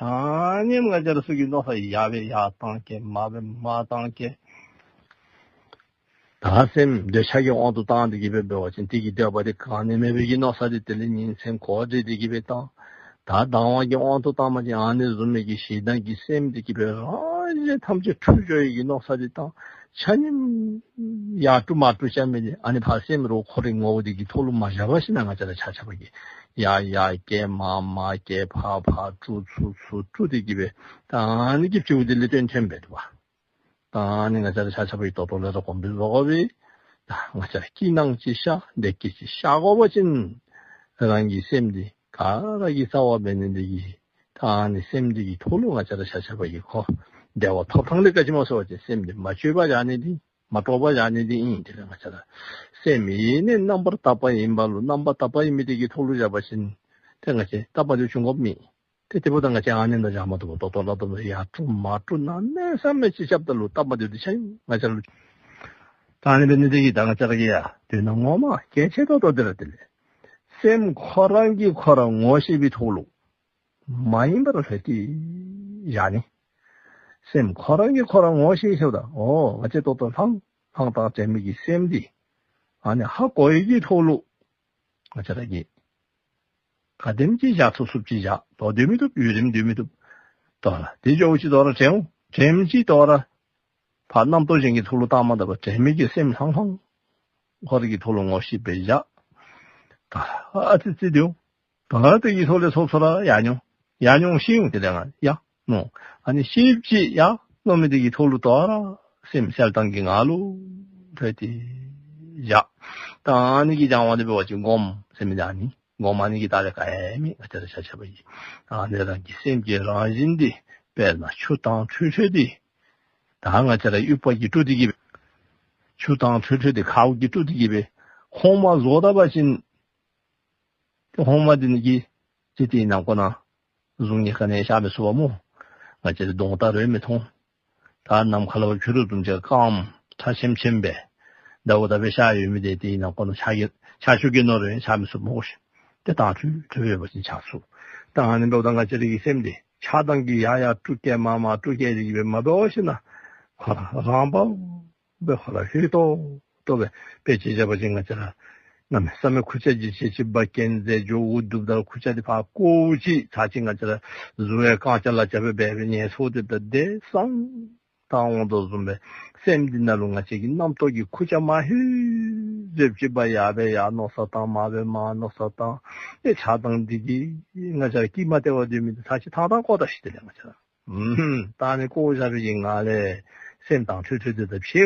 མཉམ་ང་བཅས་ར་ཚུ་གི་མནོ་བསམ་ཡར་སྦེ་ཡར་བཏང་གེ་མར་སྦེ་མར་བཏང་གེ། ད་སེམས་འདོད་ཆགས་ཀྱི་དབང་དུ་བཏང་སྟེ་གི་སྦེ་འབད་བ་ཅིན་དེ་གི་འདོད་པ་དེ་ག་ནི་མེད་པའི་གི་མནོ་བསམ་དེ་དེ་ལས་ཉིན་མཚན་འགོར་ཏེ་དེ་གི་སྦེ་བཏང་། ད་སྡང་བ་གི་དབང་དུ་བཏང་བ་ཅིན་ཨ་ནི་བཟུམ་མའི་གི་ཞེ་སྡང་གི་སེམས་དེ་གི་སྦེ་རང་བཞིན་ཐམས་ཅད་འཁྲུལ་འགྱོ་བའི་གི་མནོ་བསམ་དེ་བཏང་། ཆ་མཉམ་ཡར་དཀྲུག་མར་དཀྲུག་རྐྱབ་མི་དེ་ཨ་ནི་ཕར་སེམས་རོགས་ཁོ་རའི་ངོ་བོ་དེ་གི་ཐོག་ལུ་མ་བཞག་པ་ཞིན་ན་ང་བཅས་ར་ཆ་ཁྱབ་ཀྱིས་ཡར་ཡར་བཀལ་མར་མར་བཀལ་ཕར་ཕར་དཀྲུག་ཚུར་ཚུར་དཀྲུག་སྟེ་གི་སྦེ་ད་ཨ་ནི་གི་སྤྱི་བོ་དེ་ལས་བཏོན་ཐོན་འབད་དོ་བ། ད་ཨ་ནི་ང་བཅས་ར་ཆ་ཁྱབ་ཀྱིས་ད་ལྟོ་ལས་ར་གོམས་པ་བཟོ་དགོ་པས། ད་ང་བཅས་ར་སྐྱིད་སྣང་ཅིག་ཤར་བདེ་སྐྱིད་ཅིག་ཤར་དགོ་པ་ཅིན་རང་གི་སེམས་འདི་ག་ར་གིས་རྩ་བ་འབད་ནི་འདི་གིས་ད་ཨ་ནི་སེམས་འདི་གི་ཐོག་ལུ་ང་བཅས་ར་ཆ་ཁྱབ་ཀྱིས་ཁོ་བདེ་བ་ཐོབ་ཐངས་འདི་ག་ཅི་སྨོ་ཟེར་བ་ཅིན་སེམས་འདི་མ་བཅོས་པར་བཞག་ནི་འདི་མ་དཀྲོགས་པར་བཞག་ནི་འདི་ཨིན། དེ་ལས་ང་བཅས་ར་སེམས་ཡེ་ནས་རྣམ་པར་དག་པ་ཨིན་པ་ལུ་རྣམ་པར་དག་པ་ཨིན་མི་འདི་གི་ཐོག་ལུ་བཞག་པ་ཅིན་ཏེ་ང་བཅས་སྟབས་མ་བདེཝ་བྱུང་དགོཔ་མེད། ཏེ་དེ་འབདཝ་ད་ང་བཅས་ཨ་ནི་ནང་བཞག་མ་བཏུབ་པར་ད་ལྟོ་ལ་ད་ཡར་དཀྲུག་མར་དཀྲུག་གནམ་མེད་ས་མེད་ཅིག་རྐྱབ་ད་ལུ་སྟབས་མ་བདེཝ་འདི་ཆ་མཉམ་ང་བཅས་ར་ལུ། ད་ཨ་ནི་འབད་ནི་དེ་གིས་ད་ང་བཅས་ར་གིས་ཡང་དོན་ངོ་མ་གལ་ཆེ་ཏོག་ཏོ་འདི་ར་དེ་ལས་སེམས་ཁོ་རང་གིས་ཁོ་ར་ངོ་ཤེས་པའི་ཐོག་ལུ་མ་ཡེངས་པར་ལྷོད་དེ་བཞག་ནི། སེམས་ཁོ་རང་གིས་ཁོ་ར་ངོ་ཤེས་ཤེསཔ་ད་ཨོ་ང་བཅས་ད་ལྟོ་ལྷང་ལྷང་དང་དྲན་མི་གི་སེམས་འདི་ཨ་ནི་ཧ་གོ་བའི་གི་ཐོག་ལུ་ང་བཅས་ར་གིས་ག་དེམ་ཅིག་བཞག་ཚུགས་ཚུགསཔ་ཅིག་བཞག། དོ་སྡོད་མི་བཏུབ། ཡུན་རིངམོ་སྡོད་མི་བཏུབ། དོ་ར་དེ་འགྱོཝ་ཅིག་དོ་ར་དྲན་འོང་། དྲནམ་ཅིག་དོ་ར་ཕར་རྣམ་རྟོག་གཞན་གྱི་ཐོག་ལུ་བཏང་མ་ད་པར་དྲན་མི་གི་སེམས་ལྷང་ལྷང་ཁོ་རའི་གི་ཐོག་ལུ་ངོ་ཤེས་སྦེ་བཞག། ད་ཨ་ཙི་ཙི་སྡོད་འོང་། དོ་ར་དེ་གི་ཐོག་ལས་སོ་སོ་ར་ཡར་འགྱོ་འོང་། ཡར་འགྱོ་འོང་ཤེས་འོང་། དེ་ལས་ང་ཡར་ནོ། ཨ་ནི་ཤེསཔ་ཅིག་ཡར་ནོ་མི་དེ་གི་ཐོག་ལུ་དོ་ར་སེམས་གསལ་དྭངས་ཀྱི་ངང་ལུ་ལྷོད་དེ་བཞག། ད་ཨ་ནི་གི་སྦྱང་བ་འདི་འབད་བ་ཅིན་སྒོམ་ཟེར་མི་འདི་ཨ་ནི། སྒོམ་ཨ་ནི་གི་ད་རེས་ག་ཡང་མེད། ང་བཅས་ར་ཆ་ཁྱབ་ཀྱིས་ཨ་ནི་རང་གི་སེམས་ཀྱི་རང་བཞིན་འདི་དཔེར་ན་ཆུ་དྭངས་འཕྲོས་འཕྲོས་འདི་ད་ང་བཅས་ར་ཡུ་བ་གིས་དཀྲུགས་ཏེ་གི་ ཆུ་དྭངས་འཕྲོས་འཕྲོས་འདི་ཁཝ་གིས་བཀྲུ་སྟེ་གི་སྦེ་ཧོང་མ་བཟོ་ད་པ་ཅིན་ཏེ་ཧོང་མ་འདི་ནི་གིས་ཅིག་དེའི་ནང་ཁོ་ན་གཟུགས་བརྙན་ག་ནི་ཡང་ཤར་མི་ཚུགས་པ་སྨོ། ང་བཅས་ར་གདོང་བལྟ་རུང་མི་མཐོང་། ད་ནམ་མཁའ་ལུ་འཕུར་རུང་དུམ་ཅིག་སྐརམ་ཁྲ་ཆེམ་ཆེམ་སྦེ་ཟླཝ་བལྟ་སྦེ་ཤར་ཡོད་མི་འདི་དེའི་ནང་ཁོ་ན་ཆ་གི་ཆ་ཆུ་གི་ནོར་རུང་ཤར་མི་ཚུགས་སྨོ་ཤིག། ཏེ་དྭངས་འཕྲོས་འཕྲོས་སྦེ་འབད་བ་ཅིན་འཆར་ཚུགས། ད་ཨ་ནི་འབདཝ་ད་ང་བཅས་ར་གི་སེམས་འདི་ཆགས་སྡང་གིས་ཡར་ཡར་དཀྲུག་བཀལ་མར་མར་དཀྲུག་བཀལ་ཏེ་གི་སྦེ་མ་འབད་བ་ཅིན་ན་ཁོ་ར་རང་འབབ་སྦེ་ཁོ་ར་ལྷོད་ཏོག་ཏོ་སྦེ་དཔེ་ཅིག་བཞག་པ་ཅིན་ང་བཅས་ར་གནམ་མེད་ས་མེད་ཁུར་ཆ་ལྗིད་ཆེ་ཅིག་འབག་གྱེན་འཛེགས་འགྱོ་འུ་སྡུག་ད་ཁུར་ཆ་འདི་ཕར་བཀོ་ཅིག་ཚར་ཅིག་ང་བཅས་ར་གཟུགས་ཡང་རྐང་རྐྱང་ལ་རྐྱབ་སྦེ་འབད་སྦེ་ངལ་འཚོ་སྟེ་ད་བདེ་སངས་ད་འོང་དོ་བཟུམ་སྦེ་སེམས་འདི་ནང་ལུ་ང་བཅས་ཀྱི་རྣམ་རྟོག་གི་ཁུར་ཆ་མ་ཧེ་ཟེབ་ཅིག་འབག་ཡར་སྦེ་ཡར་མནོ་བསམ་བཏང་མར་སྦེ་མར་མནོ་བསམ་བཏང་ཨེ་ཆགས་སྡང་འདི་གིས་ང་བཅས་ར་སྐྱིད་མ་སྟེར་བར་སྡོད་མི་འདི་ཚར་ཅིག་ཐང་ཐང་བཀོ་ད་ཤིག། དེ་ལས་ང་བཅས་ར་ཨུམ་ད་ཨ་ནི་བཀོ་བཞག་པའི་གི་ངང་ལས་སེམས་དྭངས་འཕྲོས་འཕྲོས་འདི་ད་ཕྱེ་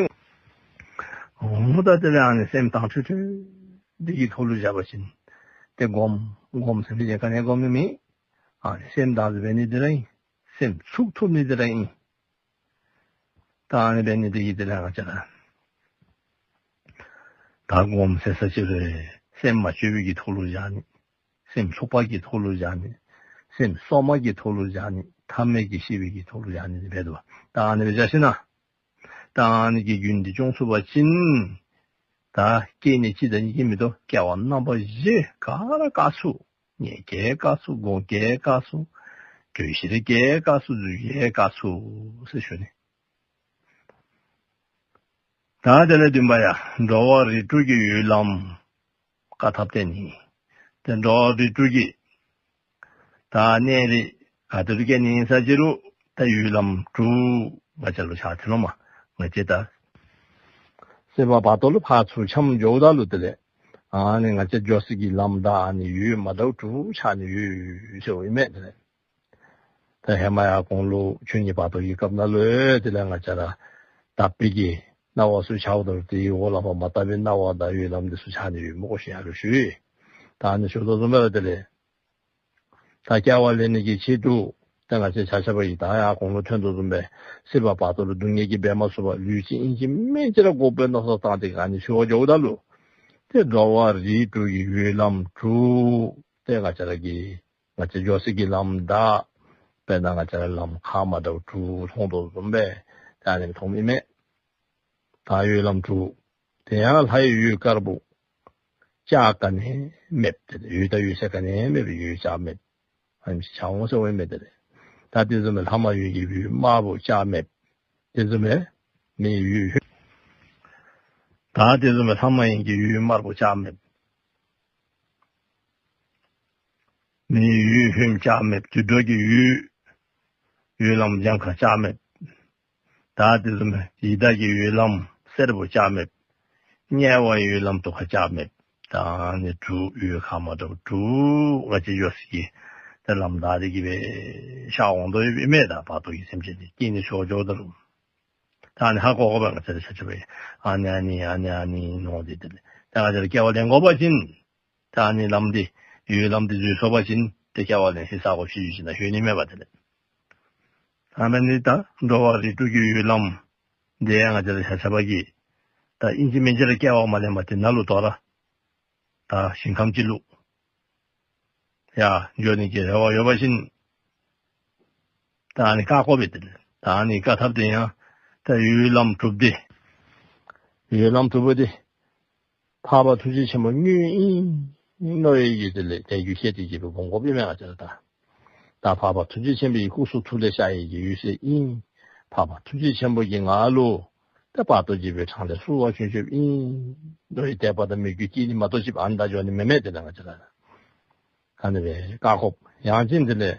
འོང་། ད་དེ་ལས་ཨ་ནི་སེམས་དྭངས་འཕྲོས་འཕྲོས་འདི་གི་ཐོག་ལུ་བཞག་པ་ཅིན་ཏེ་སྒོམ་སྒོམ་ཟེར་མི་འདི་ག་ནི་སྒོམ་ནི་མེད། ཨ་ནི་སེམས་དྭངས་སུ་འབད་ནི་འདི་ར་ཨིན། སེམས་ཚུགས་ཐུབ་ནི་འདི་ར་ཨིན། ད་ཨ་ནི་འབད་ནི་འདི་གིས་དེ་ལས་ང་བཅས་ར་ད་སྒོམ་ཟེར་ས་ཅིག་རུང་སེམས་མ་བཅོས་པའི་གི་ཐོག་ལུ་བཞག་ནི། སེམས་ལྷུག་པ་གི་ཐོག་ལུ་བཞག་ནི། སེམས་སོ་མ་གི་ཐོག་ལུ་བཞག་ནི། ཐ་མལ་གྱི་ཤེས་པའི་གི་ཐོག་ལུ་བཞག་ནི་འདི་འབད་དོ། ད་ཨ་ནི་སྦེ་བཞག་ཞིན་ན་ད་ཨ་ནི་གི་རྒྱུན་འདི་སྐྱོང་ཚུགས་པ་ཅིན་ད་སྐྱེ་གནས་གཅིག་དང་གཉིས་ཀྱིས་མི་དོ། སྐྱེ་བ་རྣམ་པ་བཞི་ག་ར་བཀག་ཚུགས། ངལ་བསྐྱེད་བཀག་ཚུགས། སྒོམ་བསྐྱེད་བཀག་ཚུགས། དྲོད་གཤེར་བསྐྱེད་བཀག་ཚུགས། རྫུས་བསྐྱེད་བཀག་ཚུགས་ཟེར་ཞུ་ནི། ད་དེ་ལས་བདུན་པ་ཡང་འགྲོ་བ་རིགས་དྲུག་གི་ཡུལ་ལམ་བཀག་ཐབས་བསྟན་ནི། ཏེ་འགྲོ་བ་རིགས་དྲུག་གི་ད་གནས་རིས་ག་ཏེ་རུ་སྐྱེ་ནི་ཨིན་ས་ཅིག་རུང་ད་ཡུལ་ལམ་དྲུག་ང་བཅས་ལུ་ཆ་མཐུན་ལོ་མ། ང་བཅས་ད་སྲིད་པ་བར་དོ་ལུ་ཕར་ཚུར་འཁྱམས་འགྱོཝ་ད་ལུ་དེ་ལས་ཨ་ནི་ང་བཅས་འགྱོ་སའི་གི་ལམ་ད་ཨ་ནི་ཡུལ་མ་འདྲཝ་དྲུག་ཆགས་ནི་ཡོད་ཟེརཝ་ཨིན་མས། དེ་ལས་ད་ཧེ་མ་ཡར་གོང་ལུ་ཆོས་ཉིད་བར་དོ་གི་སྐབས་ནང་ལུ་དེ་ལས་ང་བཅས་ར་དག་པའི་གི་སྣང་བ་ཚུ་འཆརཝ་ད་ལུ་དེའི་འོག་ལུ་ཕར་མ་དག་པའི་སྣང་བ་དང་ཡུལ་ལམ་འདི་ཚུ་འཆར་ནི་ཡོད་སྨོ་ཟེར་ཡར་ལུ་ཞུ་ཡི། ད་ཨ་ནི་ཞུ་དོ་བཟུམ་སྦེ་ར་དེ་ལས་ད་སྐྱེ་བ་ལེན་ནི་གི་ཆེད་དུ་ཏེ་ང་བཅས་ཆ་ཁྱབ་ཀྱིས་ད་ཡར་གོང་ལུ་ཐོན་དོ་བཟུམ་སྦེ་སྲིད་པ་བར་དོ་ལུ་སྡུག་བསྔལ་གྱིས་འབད་མ་ཚུགས་པར་ལུས་ཅིག་ཨིན་ཅི་མིན་ཅི་ར་དགོ་པའི་མནོ་བསམ་བཏང་སྟེ་ཨ་ནི་ཞུ་བར་འགྱོཝ་ད་ལུ་ཏེ་འགྲོ་བ་རིགས་དྲུག་གི་ཡུལ་ལམ་དྲུག་ཏེ་ང་བཅས་ར་གི་ང་བཅས་འགྱོ་སའི་གི་ལམ་ད་དཔེར་ན་ང་བཅས་ར་ལམ་ཁ་མ་འདྲཝ་དྲུག་མཐོང་དོ་བཟུམ་སྦེ་ད་ཨ་ནི་མཐོངམ་ཨིན་མས། ད་ཡུལ་ལམ་དྲུག་དེ་ཡང་ལྷའི་ཡུལ་དཀར་པོ་ལྕགས་ག་ནི་མེདཔ་དེ་ལས་ཡུལ་དང་ཡུལ་ཚན་ག་ནི་མེདཔ་ཡུལ་ལྕགས་མེདཔ་ཨ་ནི་ཆགས་འོང་ཟེརཝ་ཨིན་མས། དེ་ལས་ད་དེ་བཟུམ་སྦེ་ལྷ་མ་ཡིན་གྱི་ཡུལ་དམར་པོ་ལྕགས་མེདཔ་དེ་བཟུམ་སྦེ་མི་ཡུལ་ཧོནམ་ད་དེ་བཟུམ་སྦེ་ལྷ་མ་ཡིན་གྱི་ཡུལ་དམར་པོ་ལྕགས་མེདཔ་མི་ཡུལ་ཧོནམ་ལྕགས་མེདཔ་དུད་འགྲོ་གི་ཡུལ་ཡུལ་ལམ་ལྗང་ཁ་ལྕགས་མེདཔ། ད་དེ་བཟུམ་སྦེ་ཡི་དྭགས་ཀྱི་ཡུལ་ལམ་སེར་པོ་ལྕགས་མེདཔ། དམྱལ་བ་ཡུལ་ལམ་དུད་ཁ་ལྕགས་མེདཔ། ད་ཨ་ནི་དྲུག་ཡུལ་ཁ་མ་འདྲཝ་དྲུག་ང་བཅས་འགྱོ་སའི་གི་ད་ལམ་ད་དེ་གི་སྦེ་ཤར་འོང་དོ་ཨིན་མས། ད་བར་དོ་གི་སེམས་ཅན་དེ་སྐྱེ་ནི་ཞུ་བར་འགྱོཝ་ད་ལུ་ད་ཨ་ནི་ཧ་གོ་དགོ་པས། ང་བཅས་ར་ཆ་ཁྱབ་ཀྱིས་ཨ་ནི་ཨ་ནི་ཨ་ནི་ཨ་ནི་མནོ་སྟེ་དེ་ལས་ད་ང་བཅས་ར་སྐྱེ་བ་ལེན་དགོ་པ་ཅིན་ད་ཨ་ནི་ལམ་འདི་ཡུལ་ལམ་འདི་འཛོལ་སོང་པ་ཅིན་ཏེ་སྐྱེ་བ་ལེན་ས་ས་གོ་ཕྱི་འགྱུར་ཅིག་ནང་ལྷོད་ནི་མས་པ། དེ་ལས་ད་ཨ་ནི་ད་འགྲོ་བ་རིགས་དྲུག་གི་ཡུལ་ལམ་འདི་ཡང་ང་བཅས་ར་ཆ་ཁྱབ་ཀྱིས་ད་ཨིན་ཅི་མིན་ཅི་ར་སྐྱེ་བ་མ་ལེན་པར་དེ་ནང་ལུ་དོ་རུང་ད་ཞིང་ཁམས་ཅིག་ལུ་ཡར་འགྱོ་ནི་གི་རེ་བ་ཡོད་པ་ཅིན་ད་ཨ་ནི་བཀག་དགོ་པས། དེ་ལས་ད་ཨ་ནི་བཀག་ཐབས་དེ་ཡང་ད་ཡུལ་ལམ་དྲུག་འདི་ཡུལ་ལམ་དྲུག་པོ་འདི་འཕགས་པ་ཐུགས་རྗེ་ཆེན་པོ་དངོས་ཨིན་མནོ་བའི་གི་དེ་ལས་དལ་འབྱོར་ཤེས་ཏེ་གི་སྦེ་སྒོམ་དགོཔ་ཨིན་མས། ང་བཅས་ར་ད་ད་འཕགས་པ་ཐུགས་རྗེ་ཆེན་པོའི་སྐུ་གསུང་ཐུགས་ལས་ཤར་ཡི་གི་འོད་ཟེར་ཨིན། འཕགས་པ་ཐུགས་རྗེ་ཆེན་པོ་གིས་ང་ལུ་ད་བར་དོ་འཇིགས་པའི་འཕྲང་ལས་སུ་བ་བྱོན་བྱོནམ་ཨིན་མནོ་བའི་དད་པ་དང་མོས་གུས་བསྐྱེད་ནི་མ་གཏོགས་ཅིག་ཨ་ནི་ད་འགྱོ་ནི་མེན་མས། དེ་ལས་ང་བཅས་ར་ག་ནི་སྦེ་བཀག་དགོཔ། ཡང་ཅིན་དེ་ལས་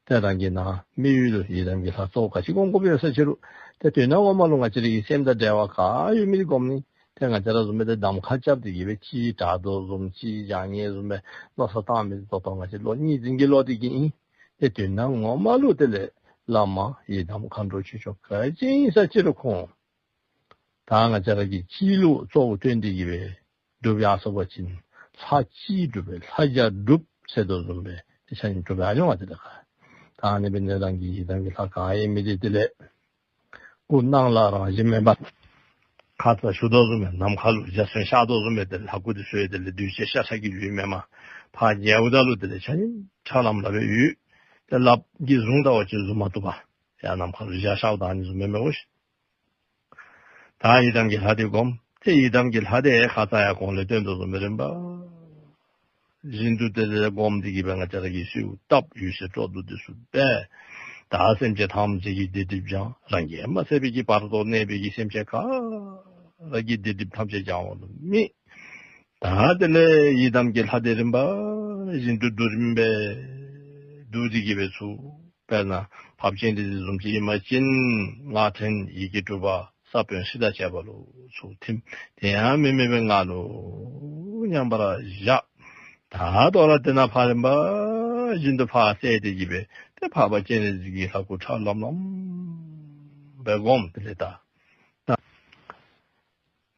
ཏེ་རང་གི་ནང་མི་ཡུལ་ལུ་ཡི་དམ་གྱི་ལྷ་གཙོ་བོ་ག་ཅི་སྒོམ་དགོཔ་ཡོད་ས་ཅིག་རུང་ཏེ་དོན་དག་ངོ་མ་ལུ་ང་བཅས་ར་གི་སེམས་དང་འབྲེལ་བ་ག་ཡོད་མི་འདི་སྒོམ་ནི། ཏེ་ང་བཅས་ར་བཟུམ་སྦེ་ཏེ་གདམ་ཁ་རྐྱབ་སྟེ་གི་སྦེ་གཅིག་དྲག་དོ་བཟུམ་གཅིག་བྱང་ཉེས་བཟུམ་སྦེ་མནོ་བསམ་བཏང་མི་འདི་ཏོག་ཏོ་ང་བཅས་བློ་གཉིས་འཛིན་གྱི་བློ་འདི་གིས་ཨིན། ཏེ་དོན་དག་ངོ་མ་ལུ་དེ་ལས་བླ་མ་ཡི་དམ་མཁའ་འགྲོ་ཆོས་སྐྱོང་ག་ཅི་ཨིན་ས་ཅིག་རུང་ཁོང་ད་ང་བཅས་ར་གིས་གཅིག་ལུ་གཙོ་བོ་བཏོན་ཏེ་གི་སྦེ་སྒྲུབ་ཡར་སོང་པ་ཅིན་ལྷ་གཅིག་སྒྲུབ་པས་ལྷ་བརྒྱ་སྒྲུབ་ཟེར་དོ་བཟུམ་སྦེ་ཏེ་ཆ་མཉམ་སྒྲུབ་ཡར་འོང་བ། དེ་ལས་ཁ་ད་ཨ་ནི་སྦེ་ནི་རང་གི་ཡི་དམ་གྱི་ལྷ་ག་ཨིན་མི་འདི་དེ་ལས་སྐུ་སྣང་ལ་རང་བཞིན་མེད་པ། ཁ་ཙ་ཞུ་དོ་བཟུམ་སྦེ་ནམ་མཁའ་ལུ་འཇའ་ཚོན་ཤར་དོ་བཟུམ་སྦེ་དེ་ལས་ལྷ་སྐུ་འདི་ཚུ་ཡང་དེ་ལས་གདོས་བཅས་ཤ་ཁྲག་གི་ཡུལ་མེན་པར་ཕར་ཉལཝ་ད་ལུ་དེ་ལས་ཆ་མཉམ་ཁྲ་ལམ་ལམ་སྦེ་ཡོད། ཏེ་ལགཔ་གིས་བཟུང་ད་པ་ཅིན་བཟུང་མ་བཏུབ་པར་ཡར་ནམ་མཁའ་ལུ་འཇའ་ཤརཝ་ད་ཨ་ནི་བཟུམ་མེན་མས་གོ་ཤིག། ད་ཡི་དམ་གྱི་ལྷ་འདི་བསྒོམ། ཏེ་ཡི་དམ་གྱི་ལྷ་འདི་ཁ་ཙ་ཡང་གོང་ལས་སྟོན་དོ་བཟུམ་སྦེ་རིམ་པ་བཞིན་དུ་དེ་ལས་བསྒོམ་སྟེ་གི་སྦེ་ང་བཅས་ར་གིས་གསོལཝ་བཏབ། འོད་གསལ་སྤྲོ་བསྡུ་འདི་ཚུ་འབད། ད་སེམས་ཅན་ཐམས་ཅད་ཀྱི་སྡིག་སྒྲིབ་སྦྱང་། རང་གིས་མ་ཚད་པའི་གི་བར་དོ་གནས་པའི་གི་སེམས་ཅན་ག་ར་གི་སྡིག་སྒྲིབ་ཐམས་ཅད་སྦྱང་བ་ལུ་དམིགས། ད་དེ་ལས་ཡི་དམ་གྱི་ལྷ་འདི་རིམ་པ་བཞིན་དུ་བསྡུ་རིམ་སྦེ་བསྡུ་སྟེ་གི་སྦེ་ཚུར་དཔེར་ན་འཕགས་པ་སྤྱན་རས་གཟིགས་བཟུམ་ཅིག་ཨིན་པ་ཅིན་སྔགས་ཕྲེང་ཡི་གེ་དྲུག་པ་ས་བོན་ཧྲཱིཿདང་བཅས་པ་ལུ་ཚུར་ཐིམ། དེ་ཡང་མི་དམིགས་པའི་ངང་ལུ་མཉམ་པར་བཞག། ད་དོ་རུང་དེ་ནང་ཕར་རིམ་པ་བཞིན་དུ་ཕར་གསལ་ཏེ་གི་སྦེ་ཏེ་འཕགས་པ་སྤྱན་རས་གཟིགས་ཀྱི་ལྷ་སྐུ་ཁྲ་ལམ་ལམ་སྦེ་བསྒོམ། དེ་ལས་ད་ད་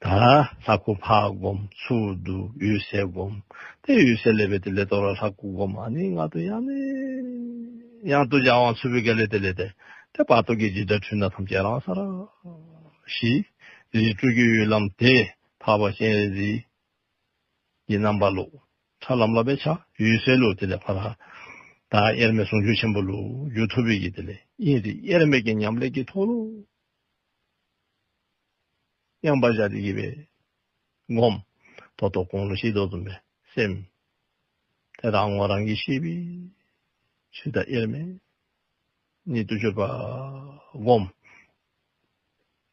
ལྷ་སྐུ་ཕར་བསྒོམ། ཚུར་བསྡུ། འོད་གསལ་བསྒོམ། ཏེ་འོད་གསལ་ལས་སྦེ་དེ་ལས་དོ་རུང་ལྷ་སྐུ་བསྒོམ། ཨ་ནི་ངང་དུ་ཡང་ནས་ཡང་དུ་སྦྱང་བ་ཚུགས་པའི་སྒང་ལས་དེ་ལས་ཏེ་ཏེ་བར་དོ་གི་འཇིགས་སྐྲག་འཁྲུལ་སྣང་ཐམས་ཅད་རང་སར་ཞི། རིགས་དྲུག་གི་འོད་ལམ་དེ་འཕགས་པ་སྤྱན་རས་གཟིགས་ཀྱི་རྣམ་པ་ལུ་ཁྲ་ལམ་ལམ་སྦེ་འཆར། འོད་གསལ་ལུ་དེ་ལས་ཕར་ད་དབྱེར་མེད་ཟུང་འཇུག་ཆེན་པོ་ལུ་འགྱུར་ཐུབ་པའི་གི་དེ་ལས་དབྱིངས་རིག་དབྱེར་མེད་ཀྱི་ཉམས་ལེན་གྱི་ཐོག་ལུ་མཉམ་པར་བཞག་སྟེ་གི་སྦེ་བསྒོམ། ད་ལྟོ་གོང་ལུ་བཤད་དོ་བཟུམ་སྦེ་སེམས་དེ་རང་ངོ་རང་གིས་ཤེས་པའི་ཚུལ་དང་དབྱེར་མེད་ཉིད་དུ་གྱུར་པ་བསྒོམ།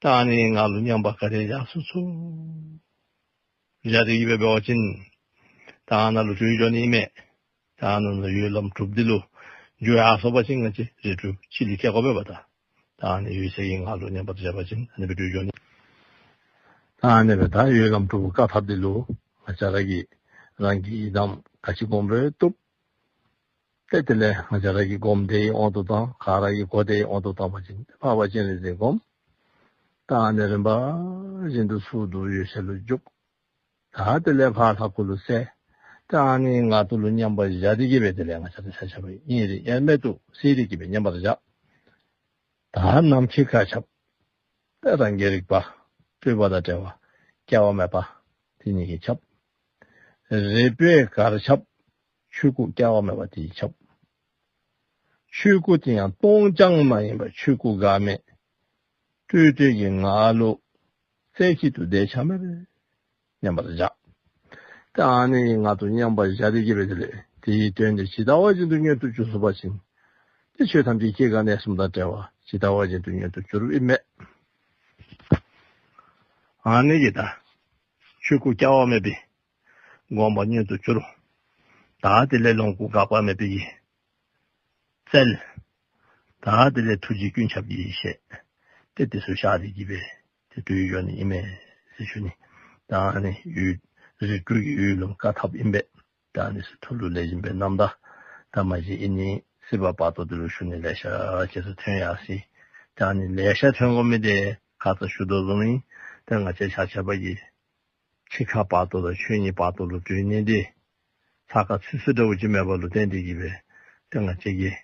ད་ཨ་ནི་ངང་ལུ་མཉམ་པར་ག་དེ་བཞག་ཚུགས་ཚུགས་བཞག་སྟེ་གི་སྦེ་འབད་བ་ཅིན་ད་ཨ་ནཱ་ལུ་གྲོལ་འགྱོ་ནི་མས། ད་ཨ་ནཱ་ལུ་འོད་ལམ་དྲུག་འདི་ལུ་འགྱོ་ཡར་སོང་པ་ཅིན་ང་བཅས་རིགས་དྲུག་ཕྱི་ལུ་སྐྱེ་དགོ་པས་པ། ད་ད་ཨ་ནི་འོད་གསལ་གྱི་ངང་ལུ་མཉམ་པར་བཞག་པ་ཅིན་ཨ་ནི་སྦེ་གྲོལ་འགྱོ་ནི། ད་ཨ་ནི་སྦེ་ད་འོད་ལམ་དྲུག་བཀག་ཐབས་འདི་ལུ་ང་བཅས་ར་གིས་རང་གི་ཡི་དམ་ག་ཅི་བསྒོམ་རུང་བཏུབ། ཏེ་དེ་ལས་ང་བཅས་ར་གིས་སྒོམ་དེ་ཡི་དབང་དུ་བཏང་། ག་ར་གིས་གོ་དེ་ཡི་དབང་དུ་བཏང་པ་ཅིན་འཕགས་པ་སྤྱན་རས་གཟིགས་བསྒོམ། ད་ཨ་ནི་རིམ་པ་བཞིན་དུ་ཚུར་བསྡུ། འོད་གསལ་ལུ་འཇུག། ད་དེ་ལས་ཕར་ལྷ་སྐུ་ལུ་གསལ། ད་ཨ་ནི་ངང་དུ་ལུ་མཉམ་པར་བཞག་སྟེ་གི་སྦེ་དེ་ལས་ང་བཅས་ར་ཆ་ཁྱབ་དབྱིངས་རིག་དབྱེར་མེད་དུ་གསལ་ཏེ་གི་སྦེ་མཉམ་པར་བཞག། ད་ནམ་མཁའི་མཁའ་ཁྱབ། ད་རང་གི་རིག་པ་སྤྲོས་པ་དང་བྲལ་བ་སྐྱེ་བ་མེད་པ་དེ་ཉིད་ཀྱིས་ཁྱབ། རིག་པའི་གར་ཁྱབ། ཆོས་སྐུ་སྐྱེ་བ་མེད་པ་དེ་ཡིས་ཁྱབ། ཆོས་སྐུ་དེ་ཡང་སྟོང་རྐྱང་མ་ཡིན་པ་ཆོས་སྐུ་འགག་མེད་སྤྲོས་བྲལ་གྱི་ངང་ལུ་རྩེ་གཅིག་ཏུ་བསྡད་ཆ་མེད་པར་མཉམ་པར་བཞག། ད་ཨ་ནི་ངང་དུ་མཉམ་པར་བཞག་སྟེ་གི་སྦེ་དེ་ལས་དེའི་དོན་དེ་ཇི་ལྟ་བ་བཞིན་དུ་མངོན་དུ་གྱུར་སོང་པ་ཅིན་ཏེ་ཆོས་ཐམས་ཅད་སྐྱེ་འགག་གནས་གསུམ་དང་བྲལ་བ་ཇི་ལྟ་བ་བཞིན་དུ་མངོན་དུ་གྱུར་ཨིན་མས། ཨ་ནི་གིས་ད་ཆོས་སྐུ་སྐྱེ་བ་མེད་པའི་དགོངས་པ་མངོན་དུ་གྱུར། ད་དེ་ལས་ལོངས་སྐུ་འགག་པ་མེད་པའི་གི་རྩལ། ད་དེ་ལས་ཐུགས་རྗེ་ཀུན་ཁྱབ་ཀྱི་ཡེ་ཤེས། ཏེ་དེ་ཚུ་ཤར་ཏེ་གི་སྦེ་ཏེ་གྲོལ་འགྱོ་ནི་ཨིན་མས་ཟེར་ཞུ་ནི། ད་ཨ་ནི་འོད་རིགས་དྲུག་གི་འོད་ལམ་བཀག་ཐབས་ཨིན་པས། ད་ཨ་ནི་ཚུ་ཐུགས་ལུ་ལེགས་ཤོམ་སྦེ་བསྣམས་ད། ད་མ་གཞི་ཨ་ནི་སྲིད་པ་བར་དོ་འདི་ལུ་ཞུ་ནི་ལེ་ཤ་ཅིག་ཐོན་ཡར་སོ་ཡི། ད་ཨ་ནི་ལེ་ཤ་ཐོན་དགོ་མི་འདི་ཁ་ཙ་ཞུ་དོ་བཟུམ་ཨིན། ད་ང་བཅས་ཆ་ཁྱབ་ཀྱིས་འཆི་ཁ་བར་དོ་དང་ཆོས་ཉིད་བར་དོ་ལུ་གྲོལ་ནི་འདི་ཚ་ཁ་ཚུད་ཚུད་འདྲཝ་ཅིག་མེདཔ་ལུ་བརྟེན་ཏེ་གི་སྦེ་ཏེ་ང་བཅས་ཀྱིས་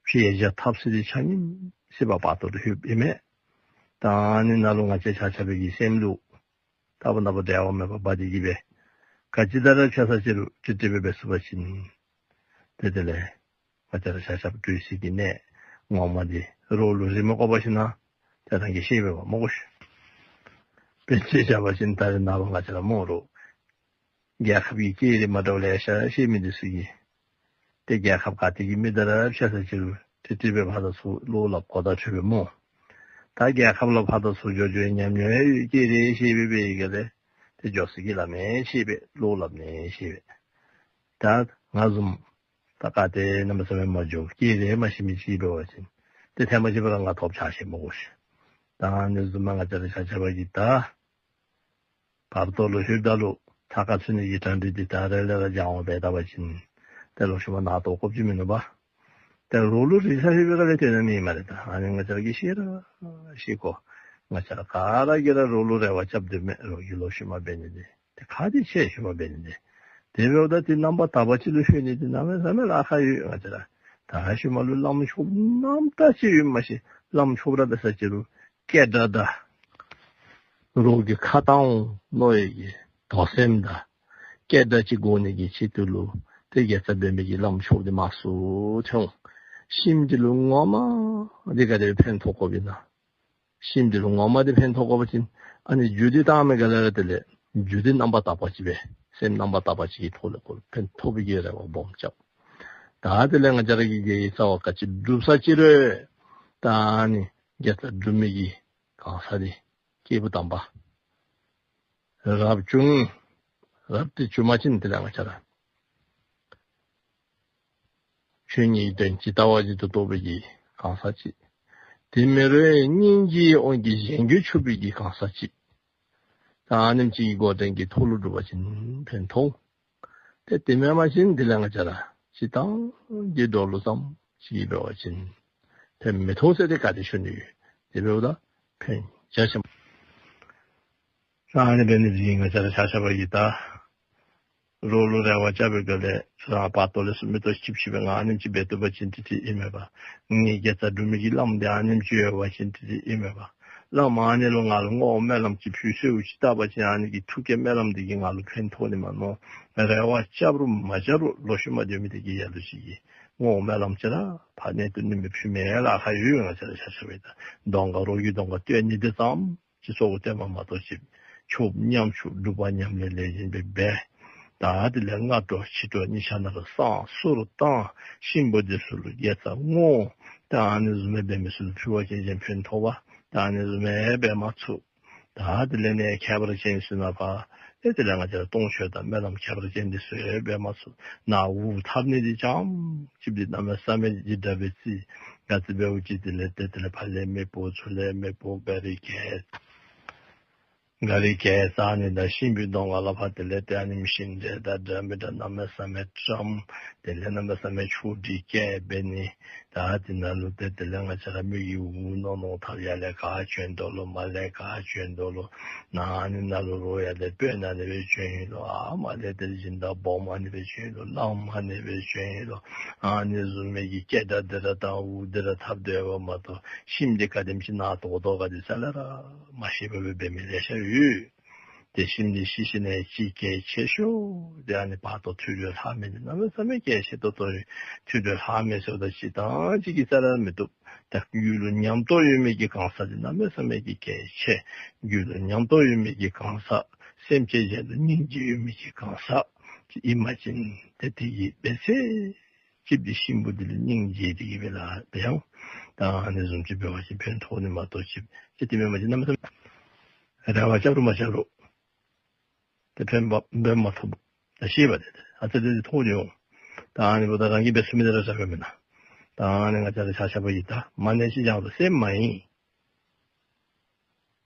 ཕྱི་ཡར་བཞག་ཐབས་ཟེར་འདི་ཆ་མཉམ་སྲིད་པ་བར་དོ་ལུ་ལྷོདཔ་ཨིན་མས། ད་ཨ་ནི་ནང་ལུ་ང་བཅས་ཆ་ཁྱབ་ཀྱི་སེམས་ལུ་རྟག་བུ་རྟག་བུ་འབྲལ་བ་མེད་པར་འབད་དེ་གི་སྦེ་ག་ཅི་དང་ར་ཕྱད་ས་ཅིག་རུང་ཏིག་ཏིག་སྦེ་འབད་ཚུགས་པ་ཅིན་ཏེ་དེ་ལས་ང་བཅས་ར་ཆ་ཁྱབ་གྲོལ་སའི་གི་གནས་ངོ་མ་འདི་རོགས་ལུ་རེ་མི་དགོ་པ་ཅིན་ཏེ་རང་གིས་ཤེས་པས་པ་སྨོ་གོ་ཤིག། དཔེ་ཅིག་བཞག་པ་ཅིན་ད་རེས་ནངས་པ་ང་བཅས་ར་སྨོ་རོགས་རྒྱལ་ཁབ་ཀྱི་སྐད་རིགས་མ་འདྲཝ་ལེ་ཤ་ཤེས་མི་འདི་ཚུ་གིས་ཏེ་རྒྱལ་ཁབ་ག་ཏེ་གི་མི་དང་ར་ཕྱད་ས་ཅིག་རུང་ཏིག་ཏིག་སྦེ་ཕར་དང་ཚུར་བློ་སླབ་གོ་བརྡ་འཕྲོད་པས་སྨོ། ད་རྒྱལ་ཁབ་ལུ་ཕར་དང་ཚུར་འགྱོ་འགྱོ་ཉམས་མྱོང་ཡོད་སྐད་རིགས་ཤེས་པའི་སྦེ་ཡི་ག་ལས་ཏེ་འགྱོ་ས་གི་ལམ་ཡང་ཤེས་པས། བློ་སླབ་ནི་ཤེས་པས། ད་ང་བཟུམ་ད་ག་ཏེ་གནམ་མེད་ས་མེད་མ་འགྱོ་སྐད་རིགས་མ་ཤེས་མི་ཅིག་འབད་བ་ཅིན་ཏེ་ཐེངས་མ་གཅིག་འབད་རུང་ང་ཐོབ་ཆགས་ཤེས་སྨོ་གོ་ཤིག། ད་ཨ་ནི་བཟུམ་མ་ང་བཅས་ར་ཆ་ཁྱབ་ཀྱིས་ད་བར་དོ་ལུ་ལྷོདཔ་ད་ལུ་ཚ་ཁ་ཚུད་ནི་གི་གྲ་སྒྲིག་འདི་ད་རེས་ལས་ར་སྦྱང་བ་འབད་ད་པ་ཅིན་ཏེ་ལོག་ཤུལ་མ་ནཱ་བཏོག་དགོཔ་ཅིག་མིན་ནུག་པ། ཏེ་རོགས་ལུ་རེ་ས་ལྷོད་པའི་སྒང་ལས་ཐོན་ནི་མེད་སྨ་རེ། ད་ཨ་ནི་ང་བཅས་ར་གིས་ཤེས་ར་ཤེས་དགོ། ང་བཅས་ར་ག་ར་གིས་ར་རོགས་ལུ་རེ་བ་རྐྱབ་སྡོད་མི་རོགས་ཀྱིས་ལོག་ཤུལ་མ་འབད་ནི་འདི་ཏེ་ཁག་ཏིག་ཆེ། ཤུལ་མ་འབད་ནི་འདི་དེ་འབདཝ་ད་ཏེ་རྣམ་པར་དག་པ་ཅིག་ལུ་ལྷོད་ནི་འདི་གནམ་མེད་ས་མེད་ལཱ་ཁག་ཡོད། ང་བཅས་ར་ད་ཤུལ་མ་ལུ་བླམ་ཆོསཔ་རྣམ་དག་ཅིག་ཡོད་མ་ཤེས། བླམ་ཆོསཔ་ར་འབད་ས་ཅིག་རུང་སྐད་གྲགས་དང་ རོགས་ཀྱིས་ཁ་བཏང་འོང་མནོ་བའི་གི་དོགས་སེམས་དང་སྐད་སྒྲ་ཅིག་གོ་ནི་གི་ཆེད་དུ་ལུ་ཏེ་དགེ་རྩ་འབད་མི་གི་བླམ་ཆོསཔ་འདི་མང་སུ་ཐོན་འོང་། ཤིམ་འདི་ལུ་ངོ་མ་འདི་ག་དེ་ཕན་ཐོགས་དགོཔ་ཨིན་ན། ཤིམ་འདི་ལུ་ངོ་མ་འདི་ཕན་ཐོགས་དགོ་པ་ཅིན་ཨ་ནི་རྒྱུ་འདི་བཏང་མི་ག་ལས་ར་དེ་ལས་རྒྱུ་འདི་རྣམ་པར་དག་པ་ཅིག་སྦེ་སེམས་རྣམ་པར་དག་པ་ཅིག་གི་ཐོག་ལས་ཁོ་ལུ་ཕན་ཐོགས་པའི་གི་རེ་བ་སྦོམ་རྐྱབ། ད་དེ་ལས་ང་བཅས་ར་གིས་དགེ་བའི་རྩ་བ་ག་ཅི་སྒྲུབ་ས་ཅི་རུང་ད་ཨ་ནི་དགེ་རྩ་སྒྲུབ་མི་གི་གང་ཟག་འདི་སྐྱེས་བུ་དམ་པ་རབ་བྱུང་། རབ་ཏུ་བྱུང་པ་ཅིན་དེ་ལས་ང་བཅས་ར་ཆོས་ཉིད་དོན་ཇི་ལྟ་བ་བཞིན་དུ་རྟོགས་པའི་གི་གང་ཟག་ཅིག། དེ་མེན་རུང་སྙིང་རྗེའི་དབང་གིས་གཞན་རྒྱུད་ཆུབ་པའི་གི་གང་ཟག་ཅིག། ད་ཨ་ནེམ་ཅིག་གི་འགོ་འདྲེན་གྱི་ཐོག་ལུ་སྒྲུབ་པ་ཅིན་ཕན་ཐོགས། ཏེ་དེ་མེན་པ་ཅིན་དེ་ལས་ང་བཅས་ར་སྤྱིར་བཏང་གི་འགྲོ་ལུགས་ཙམ་ཅིག་འབད་བ་ཅིན་ཏེ་མི་ཐོགས་ཟེར་ཏེ་ག་དེ་ཞུ་ནི་ཡོད། དེ་འབདཝ་ད་ཕན་རྒྱ་ཆེན་པོ། ཨ་ནི་འབད་ནི་འདི་གིས་ང་བཅས་ར་ཆ་ཁྱབ་ཀྱིས་ད་རོགས་ལུ་རེ་བ་རྐྱབ་པའི་སྒང་ལས་རང་བར་དོ་ལས་ཚུར་མི་ཐོགས་ཅིག་ཅིག་སྦེ་ང་ཨ་ནེམ་ཅིག་འབད་བཏུབ་པ་ཅིན་ཏེ་ཏེ་ཨིན་མས་པ། ངེའི་དགེ་རྩ་སྒྲུབ་མི་གི་བླམ་འདི་ཨ་ནེམ་ཅིག་ཡོད་པ་ཅིན་ཏེ་ཏེ་ཨིན་མས་པ། བླམ་ཨ་ནི་ལུ་ང་ལུ་བསྔོ་བ་སྨོན་ལམ་ཅིག་ཕུལ་ཟེར་ཅིག་བཏབ་པ་ཅིན་ཨ་ནི་གི་ཐུགས་བསྐྱེད་སྨོན་ལམ་འདི་གིས་ང་ལུ་ཕན་ཐོགས་ནི་མས་མནོ། རེ་བ་རྐྱབ་རུང་མ་རྐྱབ་རུང་ལོག་ཤུལ་མ་སྡོད་མི་འདི་གིས་ལ་ལུ་ཅིག་གིས་བསྔོ་བ་སྨོན་ལམ་ཅིག་ར་ཕར་ནང་དུ་ནི་མི་ཕུལ་མི་ལཱ་ཁག་ཡོད། ང་བཅས་ར་ཆ་ཁྱབ་ཀྱིས་ད་གདོང་ཁར་རོགས་ཀྱི་གདོང་ཁར་སྟོན་ནི་འདི་ཙམ་ཅིག་ཚོགས་སྡོད་པ་མ་གཏོགས་ཅིག་མཆོག་ཉམ་ཆུང་སྒྲུབ་པ་ཉམས་ལེན་ལེགས་ཤོམ་སྦེ་འབད། ད་དེ་ལས་སྔ་དྲོ་ཕྱི་དྲོ་གཉིས་ཆ་ནང་ལུ་བསང་གསུར་བཏང་། གཤིན་པོ་འདི་ཚུ་ལུ་དགེ་རྩ་བསྔོ། ད་ཨ་ནི་བཟུམ་སྦེ་འབད་མི་ཚུ་ལུ་ཕུལ་བ་ཅིན་གཞན་ཕན་ཐོགས་པ། ད་ཨ་ནི་བཟུམ་སྦེ་འབད་མ་ཚུགས། ད་དེ་ལས་ནི་ཁྱད་པར་ཅན་ཚུ་ནང་ཕར་ཨེ་དེ་ལས་ང་བཅས་ར་གཏོང་ཆོག་ད་སྨོན་ལམ་ཁྱད་པར་ཅན་འདི་ཚུ་འབད་མ་ཚུགས། ནཱ་འུར་འཐབ་ནི་འདི་རྐྱངམ་ཅིག་འདི་གནམ་མེད་ས་མེད་ཅིག་དྲག་པས་ཅིག། ག་ཅི་འབདཝ་ཅིག་དེ་ལས་ཏེ་དེ་ལས་ཕར་ལས་མི་འབོ་ཚུར་ལས་མི་འབོ། ག་རི་གས་ག་རི་གས་ཟ་ནི་དང་གཤིན་པོའི་གདོང་ཁ་ལུ་ཕར་དེ་ལས་ཏེ་ཨ་ནི་མི་ཤིན་འདྲེ་དང་འདྲ་མི་འདྲ་གནམ་མེད་ས་མེད་བཀྲམ། དེ་ལས་གནམ་མེད་ས་མེད་ཆོ་འཕྲུལ་སྐྱེལ་འབད་ནི། ད་དེ་ནང་ལུ་ཏེ་དེ་ལས་ང་བཅས་ར་མི་གིས་འུར་ནོར་ནོར་འཐབ། ཡར་ལས་ག་བྱོན་དོ་ལོ། མར་ལས་ག་བྱོན་དོ་ལོ། ནཱ་ཨ་ནི་ནང་ལུ་རོགས་ཡར་ལས་དཔོན་ཨ་ནི་སྦེ་བྱོན་ཡི་ལོ། ཨ་མར་ལས་ཏེ་སྦྱིན་བདག་སྦོམ་ཨ་ནི་སྦེ་བྱོན་ཡི་ལོ། བླམ་ཨ་ནི་སྦེ་བྱོན་ཡི་ལོ། ཨ་ནི་བཟུམ་མའི་གི་སྐད་སྒྲ་འདི་ར་དང་འུར་འདི་ར་འཐབ་སྡོད་པ་མ་གཏོགས་ཤིམ་འདི་ག་དེམ་ཅིག་ནཱ་དོག་དོག་ག་འདི་རྩ་ལས་ར་མ་ཤེས་པར་སྦེ་འབད་མི་ལེ་ཤ་ཡོད། ཏེ་ཤིམ་འདི་ཤི་ཞིནམ་ལས་ཅིག་གལ་ཆེ་ཤོས་འདི་ཨ་ནི་བར་དོ་ཐོས་གྲོལ་ལྷག་མི་འདི་གནམ་མེད་ས་མེད་གལ་ཆེ་ཏོག་ཏོ་ཡོད། ཐོས་གྲོལ་ལྷག་མི་ཟེརཝ་ད་སྤྱིར་བཏང་ཅིག་གིས་རྩ་ལས་མི་བཏུབ། ད་རྒྱུད་ལུ་ཉམས་རྟོགས་ཡོད་མི་གི་གང་ཟག་འདི་གནམ་མེད་ས་མེད་ཀྱི་གལ་ཆེ། རྒྱུད་ལུ་ཉམས་རྟོགས་ཡོད་མི་གི་གང་ཟག་སེམས་ཅན་གཞན་ལུ་སྙིང་རྗེ་ཡོད་མི་གི་གང་ཟག་ཅིག་ཨིན་པ་ཅིན་ཏེ་དེ་གིས་འབད་ཚེ་ཅིག་འདི་གཤིན་པོ་འདི་ལུ་སྙིང་རྗེ་འདི་གིས་འབད་ལཱ་འབད་ཡང་ད་ཨ་ནི་བཟུམ་ཅིག་འབད་བ་ཅིན་ཕན་ཐོགས་ནི་མ་གཏོགས་ཅིག་ཅིག་འདི་མེན་པ་ཅིན་གནམ་མེད་ས་མེད་རེ་བ་རྐྱབ་རུང་མ་རྐྱབ་རུང་ཏེ་ཕན་པ་འབད་མ་ཐོབ། ད་ཤེས་པ་དེ་ཨ་ཙི་དེ་ཐོགས་ནི་འོང་། ད་ཨ་ནི་འབདཝ་ད་རང་གིས་འབད་ཚུགས་མི་དེ་ར་རྐྱབ་མེན་ན། ད་ཨ་ནི་ང་བཅས་ར་ཆ་ཁྱབ་ཀྱིས་ད་མ་ཎི་ཅིག་བགྱང་དོ། སེམས་མ་ཡེངས།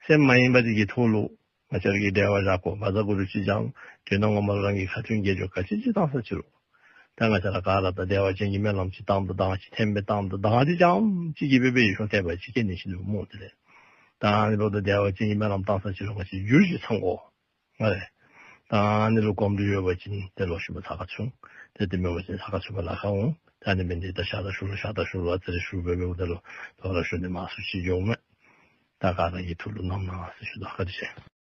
སེམས་མ་ཡེངས་པ་དེ་གི་ཐོག་ལུ་ང་བཅས་ར་གིས་འབྲེལ་བ་བཞག་དགོ། བཛྲ་གུ་རུ་ཅིག་བགྱང་། དོན་དག་ངོ་མ་ལུ་རང་གི་ཁ་ཐུན་དགེ་སྦྱོར་ག་ཅི་ཅིག་བཏང་ས་ཅི་རུང་། ད་ང་བཅས་ར་ག་ར་ད་བདེ་བ་ཅན་གྱི་སྨོན་ལམ་ཅིག་བཏངམ་ད་དང་ཅིག་ཐེམ་སྦེ་བཏངམ་ད་དང་ཅིག་བྱངམ་ཅིག་གིས་འབད་འབད་ཡུལ་ཤོང་ཐེབས་པ་ཅིག་སྐྱེ་ནི་ཅིག་འདུག་སྨོ། དེ་ལས་ད་ཨ་ནི་འབདཝ་ད་བདེ་བ་ཅན་གྱི་སྨོན་ལམ་བཏང་ས་ཅི་རུང་ང་བཅས་རྒྱུ་ཅིག་ཚང་དགོ། ང་རེ། ད་ཨ་ནི་ལུ་གོམས་འདྲིས་ཡོད་པ་ཅིན་ཏེ་ལོག་ཤུལ་མ་ཚ་ཁ་ཆུང་། ཏེ་དེ་མེན་པ་ཅིན་ཚ་ཁ་ཆུང་པ་ལཱ་ཁག་འོང་། ད་ཨ་ནི་འབད་ནི་འདི་ད་ཤ་དང་ཤུ་ལུ་ཤ་དང་ཤུ་ལུ་ཨ་ཙི་རེ་ཤུ་འབད་འབདཝ་ད་ལུ་དོ་རུང་ཤུ་ནི་མང་སུ་ཅིག་འགྱོཝ་མས། ད་ག་ར་གི་ཐུགས་ལུ་བསྣམ་གནང་ཟེར་ཞུ་དོ། བཀའ་དྲིན་ཆེ།